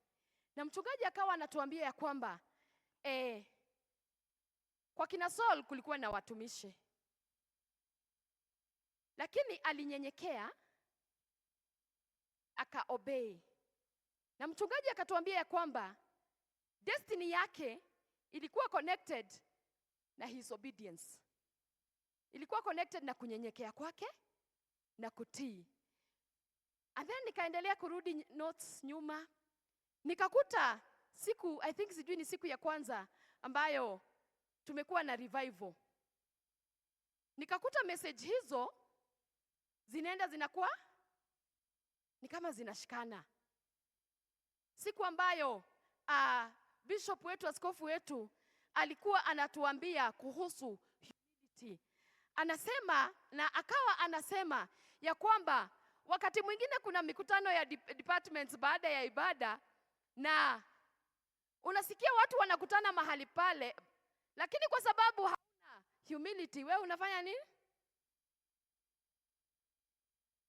E: na mchungaji akawa anatuambia ya kwamba kwa kina Saul kulikuwa na watumishi, lakini alinyenyekea, akaobey, na mchungaji akatuambia ya kwamba destiny yake ilikuwa connected na his obedience, ilikuwa connected na kunyenyekea kwake na kutii. And then nikaendelea kurudi notes nyuma, nikakuta siku, I think sijui ni siku ya kwanza ambayo tumekuwa na revival, nikakuta message hizo zinaenda zinakuwa ni kama zinashikana. Siku ambayo bishop wetu, askofu wetu alikuwa anatuambia kuhusu humility, anasema na akawa anasema ya kwamba wakati mwingine kuna mikutano ya departments baada ya ibada, na unasikia watu wanakutana mahali pale, lakini kwa sababu hauna humility, wewe unafanya nini?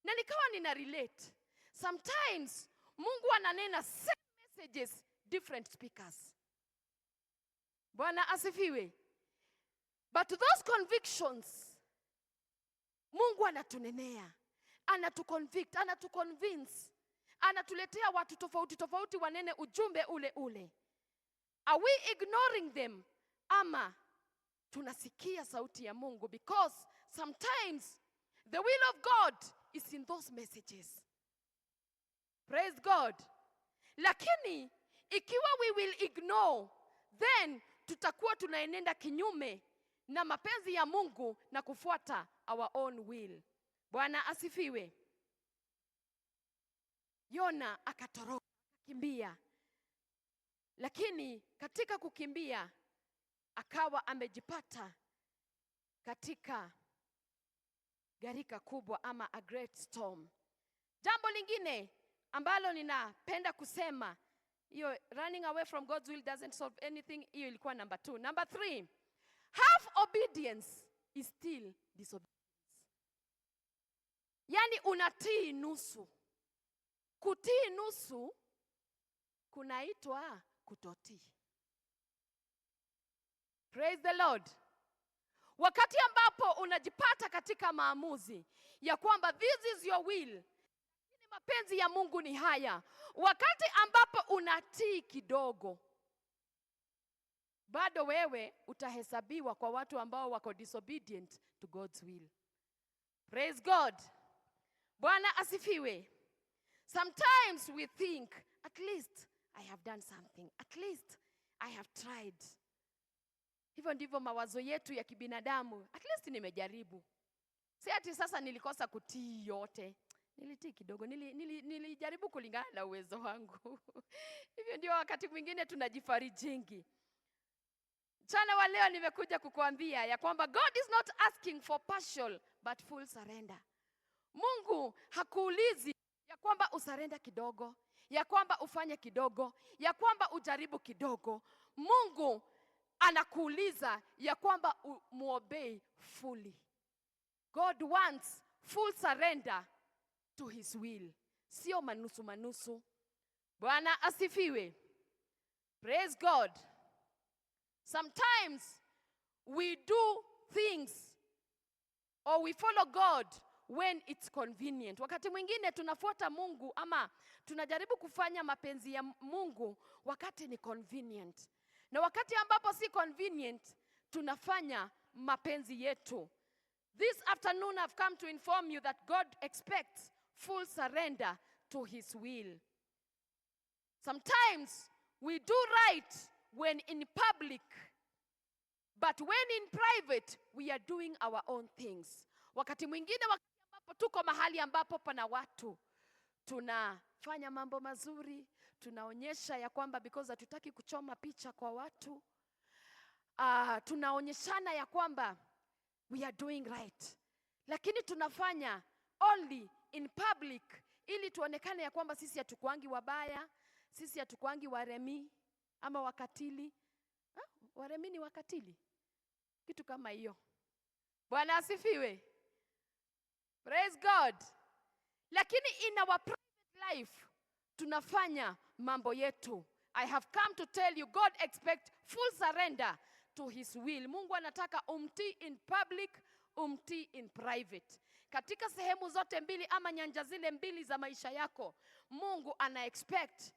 E: Na nikawa nina relate. Sometimes Mungu ananena same messages, different speakers. Bwana asifiwe. But those convictions, Mungu anatunenea, anatuconvict, anatuconvince, anatuletea watu tofauti tofauti wanene ujumbe ule ule. Are we ignoring them ama tunasikia sauti ya Mungu? Because sometimes the will of God is in those messages. Praise God. Lakini ikiwa we will ignore, then tutakuwa tunaenenda kinyume na mapenzi ya Mungu na kufuata our own will. Bwana asifiwe. Yona akatoroka, akakimbia, lakini katika kukimbia akawa amejipata katika gharika kubwa ama a great storm. Jambo lingine ambalo ninapenda kusema, hiyo running away from God's will doesn't solve anything, hiyo ilikuwa number two. Number three, half obedience is still disobedience. Yaani unatii nusu. Kutii nusu kunaitwa kutotii. Praise the Lord. Wakati ambapo unajipata katika maamuzi ya kwamba this is your will, lakini mapenzi ya Mungu ni haya. Wakati ambapo unatii kidogo, bado wewe utahesabiwa kwa watu ambao wako disobedient to God's will. Praise God. Bwana asifiwe. Sometimes we think, "At least I have done something. At least I have tried." Hivyo ndivyo mawazo yetu ya kibinadamu. At least nimejaribu. Si ati sasa nilikosa kutii yote. Nilitii kidogo, nilijaribu kulingana na uwezo wangu. Hivyo ndio wakati mwingine tunajifarijingi. Mchana wa leo nimekuja kukuambia ya kwamba God is not asking for partial but full surrender. Mungu hakuulizi ya kwamba usurrender kidogo, ya kwamba ufanye kidogo, ya kwamba ujaribu kidogo. Mungu anakuuliza ya kwamba muobey fully. God wants full surrender to his will, sio manusu manusu. Bwana asifiwe. Praise God. Sometimes we do things or we follow God when it's convenient. Wakati mwingine tunafuata Mungu ama tunajaribu kufanya mapenzi ya Mungu wakati ni convenient, na wakati ambapo si convenient tunafanya mapenzi yetu. This afternoon I've come to inform you that God expects full surrender to his will. Sometimes we do right when in public, but when in private we are doing our own things. Wakati mwingine, wakati ambapo tuko mahali ambapo pana watu, tunafanya mambo mazuri, tunaonyesha ya kwamba, because hatutaki kuchoma picha kwa watu, tunaonyeshana ya kwamba we are doing right, lakini tunafanya only in public ili tuonekane ya kwamba sisi hatukuangi wabaya, sisi hatukuangi waremi ama wakatili. Ha? Waremi ni wakatili, kitu kama hiyo. Bwana asifiwe. Praise God. Lakini in our private life tunafanya mambo yetu. I have come to tell you, God expect full surrender to his will. Mungu anataka umtii in public, umtii in private. Katika sehemu zote mbili ama nyanja zile mbili za maisha yako, Mungu ana expect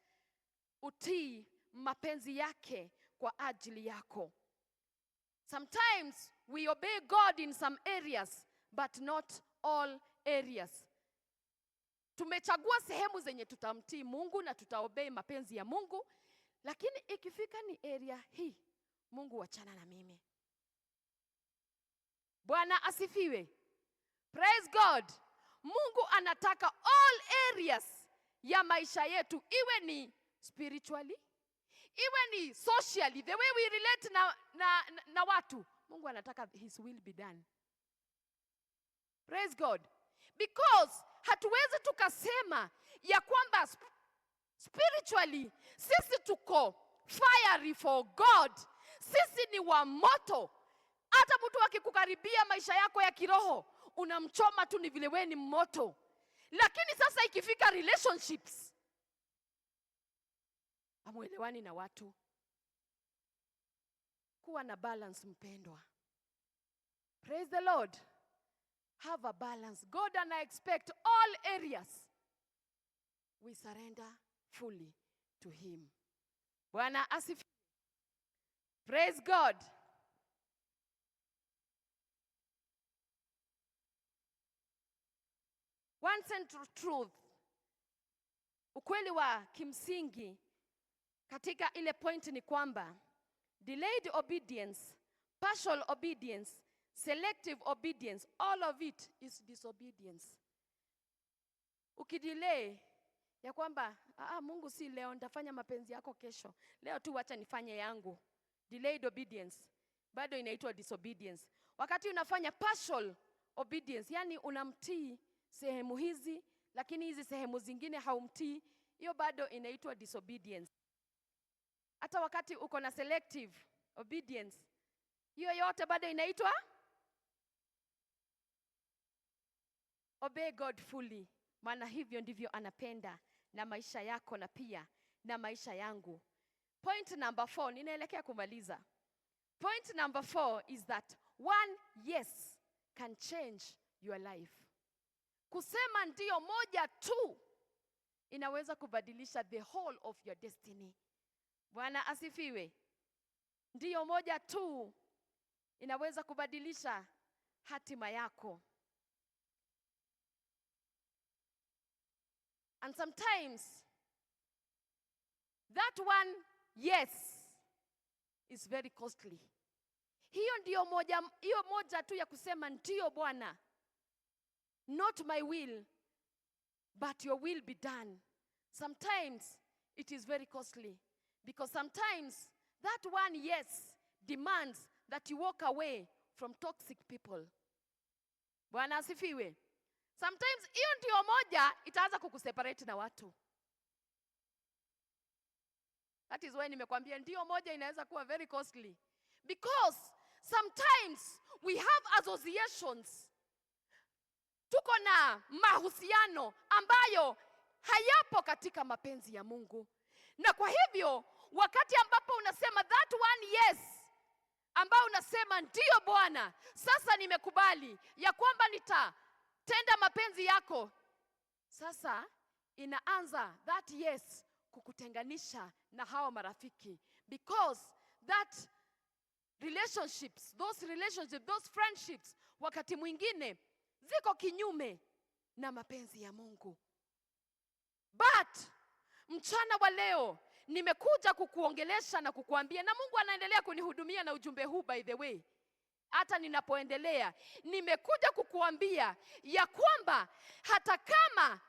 E: utii mapenzi yake kwa ajili yako. Sometimes we obey God in some areas, but not all areas. Tumechagua sehemu zenye tutamtii Mungu na tutaobey mapenzi ya Mungu, lakini ikifika ni area hii, Mungu, wachana na mimi. Bwana asifiwe. Praise God. Mungu anataka all areas ya maisha yetu, iwe ni spiritually, iwe ni socially, the way we relate na watu. Mungu anataka his will be done. Praise God. Because hatuwezi tukasema ya kwamba spiritually sisi tuko fiery for God, sisi ni wa moto. Hata mtu akikukaribia maisha yako ya kiroho, unamchoma tu, ni vile wewe ni moto. Lakini sasa ikifika relationships, hamuelewani na watu. Kuwa na balance, mpendwa. Praise the Lord. Have a balance. God ana expect all areas we surrender fully to him. Bwana asifiwe. Praise God. One central truth, ukweli wa kimsingi katika ile point ni kwamba delayed obedience, partial obedience, selective obedience, all of it is disobedience. Ukidelay ya kwamba, "Ah, Mungu, si leo, nitafanya mapenzi yako kesho, leo tu wacha nifanye yangu." Delayed obedience bado inaitwa disobedience. Wakati unafanya partial obedience, yani unamtii sehemu hizi lakini hizi sehemu zingine haumtii, hiyo bado inaitwa disobedience. Hata wakati uko na selective obedience, hiyo yote bado inaitwa. Obey God fully, maana hivyo ndivyo anapenda na maisha yako na pia na maisha yangu. Point number 4, ninaelekea kumaliza. Point number 4 is that one yes can change your life. Kusema ndio moja tu inaweza kubadilisha the whole of your destiny. Bwana asifiwe. Ndiyo moja tu inaweza kubadilisha hatima yako. And sometimes that one yes is very costly. Hiyo ndiyo moja, hiyo moja tu ya kusema, "Ndio Bwana, not my will but your will be done." Sometimes it is very costly because sometimes that one yes demands that you walk away from toxic people. Bwana asifiwe. Sometimes hiyo ndio moja itaanza kukuseparate na watu. That is why nimekwambia ndio moja inaweza kuwa very costly. Because sometimes we have associations. Tuko na mahusiano ambayo hayapo katika mapenzi ya Mungu. Na kwa hivyo wakati ambapo unasema that one yes, ambao unasema, "Ndio Bwana, sasa nimekubali ya kwamba nitatenda mapenzi yako." Sasa inaanza that yes kukutenganisha na hawa marafiki, because that relationships, those relationships, those friendships wakati mwingine ziko kinyume na mapenzi ya Mungu. But Mchana wa leo nimekuja kukuongelesha na kukuambia, na Mungu anaendelea kunihudumia na ujumbe huu, by the way, hata ninapoendelea, nimekuja kukuambia ya kwamba hata kama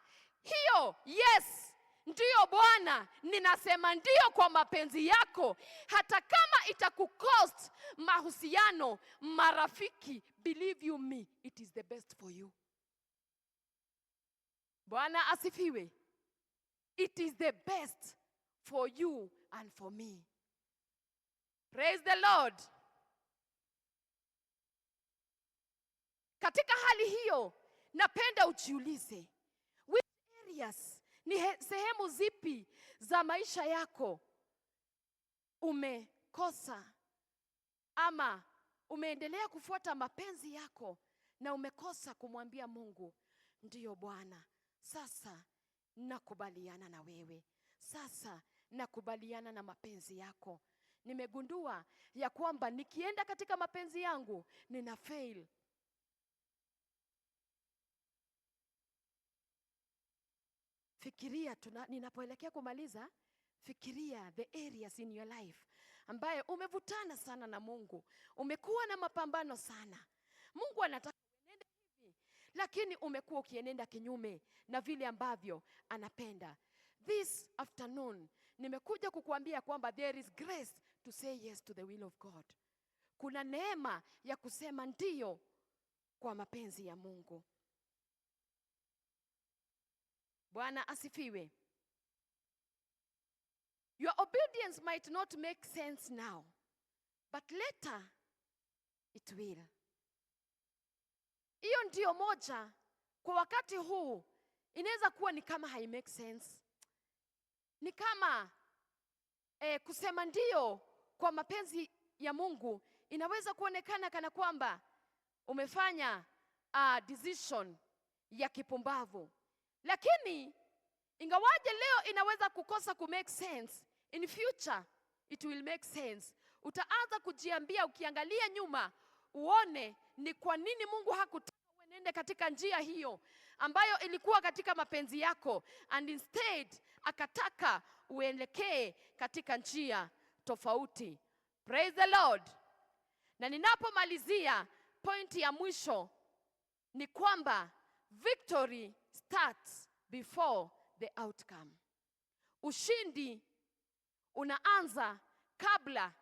E: hiyo yes, ndiyo Bwana, ninasema ndiyo kwa mapenzi yako, hata kama itakucost mahusiano, marafiki, believe you me, it is the best for you. Bwana asifiwe. It is the best for you and for me. Praise the Lord. Katika hali hiyo, napenda ujiulize, which areas, ni sehemu zipi za maisha yako umekosa ama umeendelea kufuata mapenzi yako na umekosa kumwambia Mungu, ndiyo Bwana, sasa nakubaliana na wewe, sasa nakubaliana na mapenzi yako. Nimegundua ya kwamba nikienda katika mapenzi yangu nina fail. Fikiria, ninapoelekea kumaliza, fikiria the areas in your life ambaye umevutana sana na Mungu, umekuwa na mapambano sana. Mungu anataka uenende hivi, lakini umekuwa ukienenda kinyume na vile ambavyo anapenda. This afternoon nimekuja kukuambia kwamba there is grace to say yes to the will of God. Kuna neema ya kusema ndiyo kwa mapenzi ya Mungu. Bwana asifiwe. Your obedience might not make sense now, but later it will. Hiyo ndiyo moja. Kwa wakati huu inaweza kuwa ni kama hai make sense. Ni kama kusema ndiyo kwa mapenzi ya Mungu inaweza kuonekana kana kwamba umefanya decision ya kipumbavu. Lakini ingawaje leo inaweza kukosa ku make sense, in future it will make sense. Utaanza kujiambia ukiangalia nyuma uone ni kwa nini Mungu hakutaka uenende katika njia hiyo ambayo ilikuwa katika mapenzi yako, and instead akataka uelekee katika njia tofauti. Praise the Lord. Na ninapomalizia, pointi ya mwisho ni kwamba victory starts before the outcome. Ushindi unaanza kabla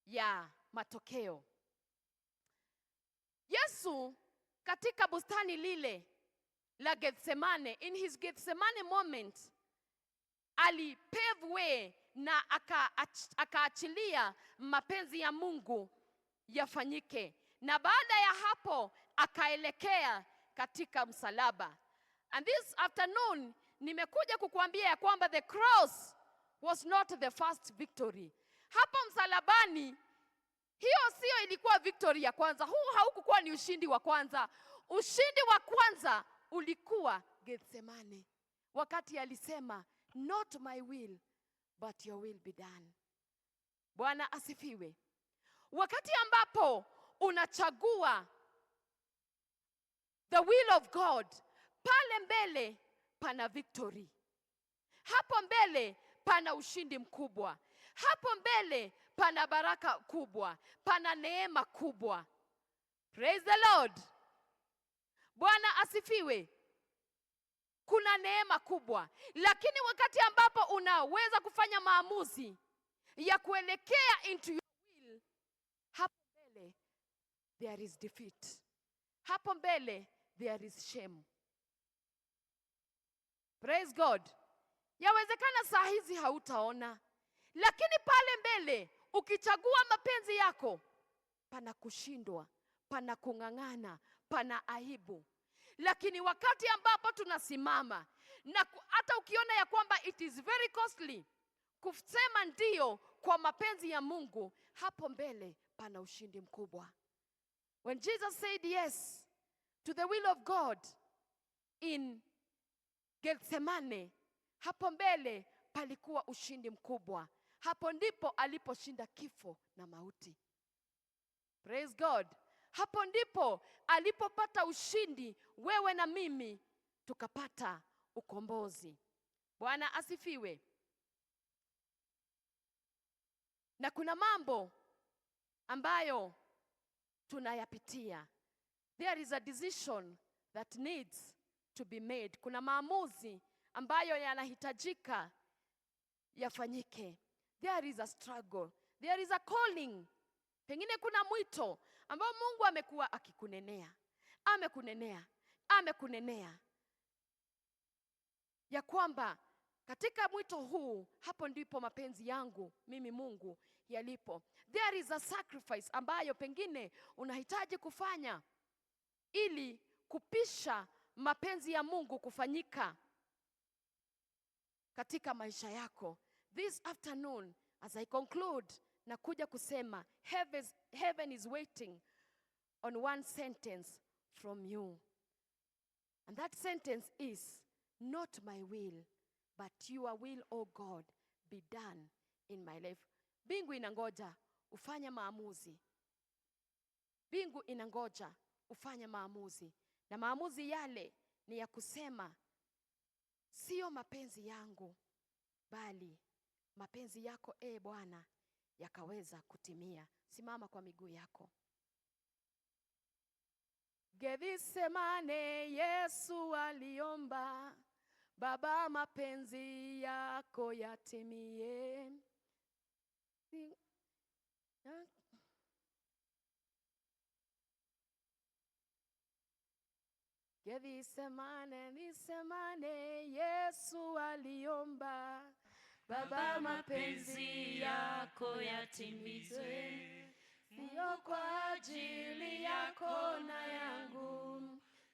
E: ya matokeo. Yesu katika bustani lile la Gethsemane, in his Gethsemane moment, ali pave way na akaachilia mapenzi ya Mungu yafanyike. Na baada ya hapo akaelekea katika msalaba. And this afternoon nimekuja kukuambia ya kwamba the cross was not the first victory. Hapo msalabani, hiyo sio ilikuwa victory ya kwanza. Huu haukukuwa ni ushindi wa kwanza. Ushindi wa kwanza ulikuwa Gethsemane, wakati alisema, "Not my will but your will be done." Bwana asifiwe. Wakati ambapo unachagua the will of God, pale mbele pana victory. Hapo mbele pana ushindi mkubwa. Hapo mbele pana baraka kubwa, pana neema kubwa. Praise the Lord. Bwana asifiwe. Kuna neema kubwa. Lakini wakati ambapo unaweza kufanya maamuzi ya kuelekea into your will, hapo mbele there is defeat. Hapo mbele there is shame. Praise God. Yawezekana saa hizi hautaona, lakini pale mbele ukichagua mapenzi yako, pana kushindwa, pana kung'ang'ana, pana aibu. Lakini wakati ambapo tunasimama na hata ukiona ya kwamba it is very costly kusema ndio kwa mapenzi ya Mungu, hapo mbele pana ushindi mkubwa. When Jesus said yes to the will of God in Gethsemane, hapo mbele palikuwa ushindi mkubwa. Hapo ndipo aliposhinda kifo na mauti. Praise God. Hapo ndipo alipopata ushindi, wewe na mimi tukapata ukombozi. Bwana asifiwe. Na kuna mambo ambayo tunayapitia. There is a decision that needs to be made. Kuna maamuzi ambayo yanahitajika yafanyike. There is a struggle. There is a calling. Pengine kuna mwito ambao Mungu amekuwa akikunenea. Amekunenea, amekunenea ya kwamba katika mwito huu, hapo ndipo mapenzi yangu mimi Mungu yalipo. There is a sacrifice ambayo pengine unahitaji kufanya ili kupisha mapenzi ya Mungu kufanyika katika maisha yako. This afternoon, as I conclude, nakuja kusema heaven is waiting on one sentence from you. And that sentence is, "Not my will, but your will, O God, be done in my life." Mbingu inangoja ufanye maamuzi. Mbingu inangoja ufanye maamuzi, na maamuzi yale ni ya kusema, sio mapenzi yangu, bali mapenzi yako, e Bwana, yakaweza kutimia. Simama kwa miguu yako. Gethsemane, Yesu aliomba, "Baba, mapenzi yako yatimie." Gethsemane, Gethsemane, Yesu aliomba, "Baba, mapenzi yako yatimizwe," sio kwa ajili yako na yangu,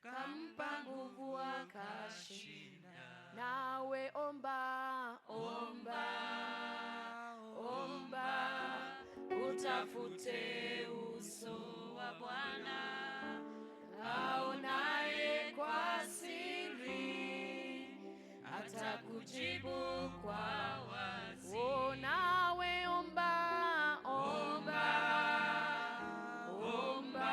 E: kampa nguvu akashinda. Nawe omba, omba, omba, utafute uso wa Bwana, aonaye kwa siri atakujibu kwa wazi. Oh, nawe omba, omba, omba,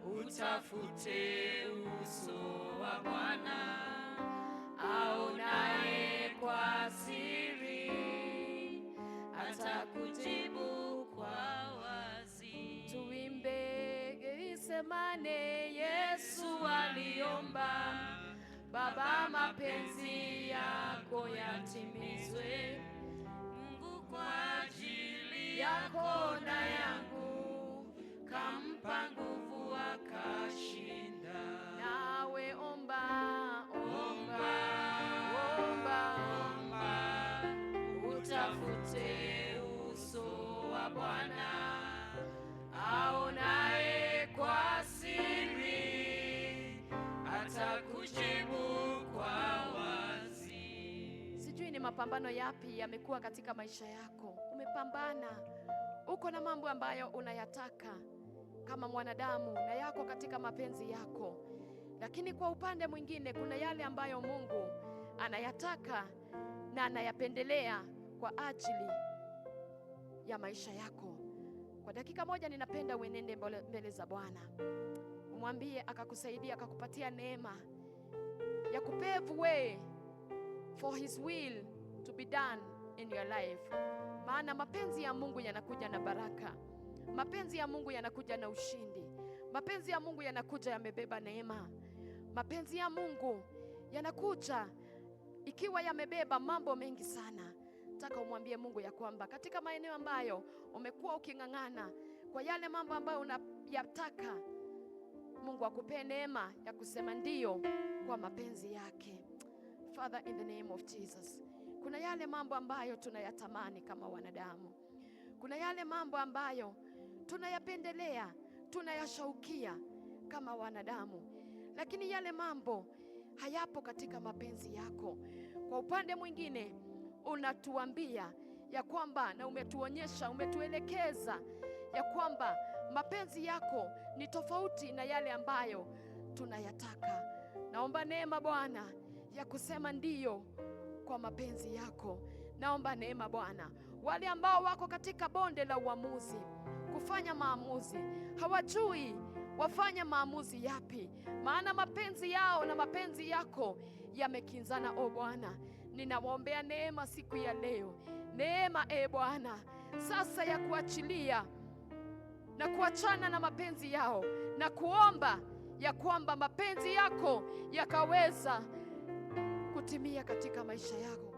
E: utafute uso wa Bwana, aonaye kwa siri atakujibu kwa wazi. Tuimbe Gethsemane, Yesu aliomba, "Baba, mapenzi yako yatimizwe,"
B: Mungu kwa ajili
E: yako na yangu,
B: kampa nguvu akashinda.
E: Nawe omba, omba, omba,
B: Omba, utafute uso wa Bwana, aonaye kwa siri atakujibu kwa wazi.
E: Sijui ni mapambano yapi yamekuwa katika maisha yako. Umepambana, uko na mambo ambayo unayataka kama mwanadamu na yako katika mapenzi yako, lakini kwa upande mwingine kuna yale ambayo Mungu anayataka na anayapendelea kwa ajili ya maisha yako. Kwa dakika moja, ninapenda uenende mbele za Bwana, umwambie akakusaidia, akakupatia neema ya kupave way for his will to be done in your life. Maana mapenzi ya Mungu yanakuja na baraka, mapenzi ya Mungu yanakuja na ushindi, mapenzi ya Mungu yanakuja yamebeba neema, mapenzi ya Mungu yanakuja ikiwa yamebeba mambo mengi sana. Nataka umwambie Mungu ya kwamba katika maeneo ambayo umekuwa uking'ang'ana kwa yale mambo ambayo unayataka, Mungu akupee neema ya kusema ndiyo kwa mapenzi yake. Father, in the name of Jesus, kuna yale mambo ambayo tunayatamani kama wanadamu, kuna yale mambo ambayo tunayapendelea, tunayashaukia kama wanadamu, lakini yale mambo hayapo katika mapenzi yako. Kwa upande mwingine, unatuambia ya kwamba na umetuonyesha, umetuelekeza ya kwamba mapenzi yako ni tofauti na yale ambayo tunayataka. Naomba neema, Bwana, ya kusema ndiyo kwa mapenzi yako. Naomba neema, Bwana, wale ambao wako katika bonde la uamuzi, kufanya maamuzi, hawajui wafanye maamuzi yapi, maana mapenzi yao na mapenzi yako yamekinzana. O Bwana, ninawaombea neema siku ya leo, neema, e Bwana, sasa ya kuachilia na kuachana na mapenzi yao na kuomba ya kwamba mapenzi yako yakaweza kutimia katika maisha yako.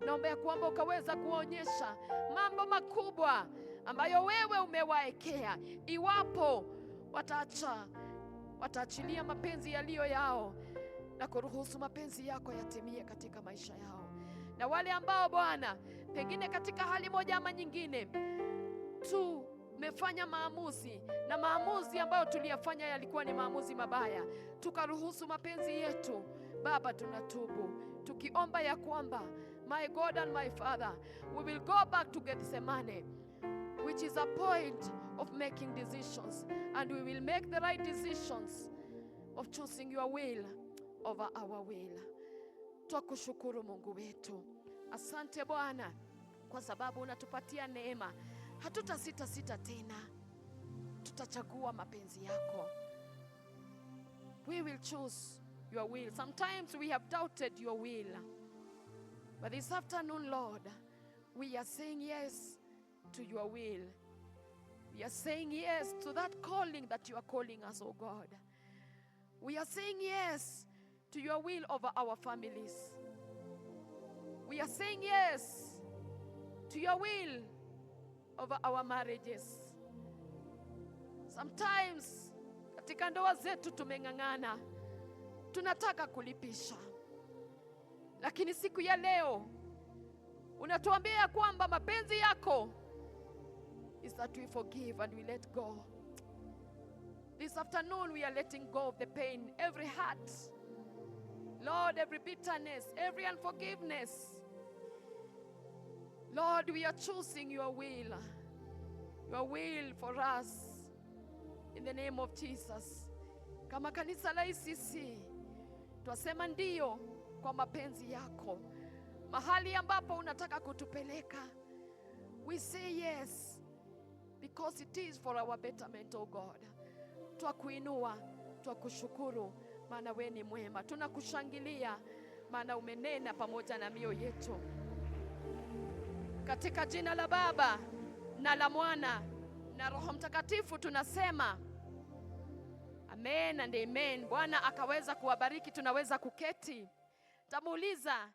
E: Naomba ya kwamba ukaweza kuwaonyesha mambo makubwa ambayo wewe umewaekea, iwapo wataacha, wataachilia mapenzi yaliyo yao na kuruhusu mapenzi yako yatimie katika maisha yao. Na wale ambao, Bwana, pengine katika hali moja ama nyingine tumefanya maamuzi na maamuzi ambayo tuliyafanya yalikuwa ni maamuzi mabaya, tukaruhusu mapenzi yetu, Baba, tunatubu tukiomba ya kwamba, my God and my Father, we will go back to Gethsemane, which is a point of making decisions, and we will make the right decisions of choosing your will over our will. Twakushukuru Mungu wetu, asante Bwana kwa sababu unatupatia neema. Hatutasita sita tena, tutachagua mapenzi yako. We will choose your will. Sometimes we have doubted your will, but this afternoon, Lord, we are saying yes to your will. We are saying yes to that calling that you are calling us, oh God. We are saying yes to your will over our families. We are saying yes to your will over our marriages. Sometimes katika ndoa zetu tumeng'ang'ana, tunataka kulipisha, lakini siku ya leo unatuambia kwamba mapenzi yako is that we forgive and we let go. This afternoon we are letting go of the pain, every hurt, Lord, every bitterness, every unforgiveness. Lord, we are choosing your will for us in the name of Jesus. Kama kanisa la ECC twasema ndio kwa mapenzi yako, mahali ambapo unataka kutupeleka, we say yes because it is for our betterment, oh God. Twakuinua, twakushukuru, maana we ni mwema. Tunakushangilia maana umenena pamoja na mioyo yetu. Katika jina la Baba na la Mwana na Roho Mtakatifu tunasema amen and amen. Bwana akaweza kuwabariki. Tunaweza kuketi. Tamuuliza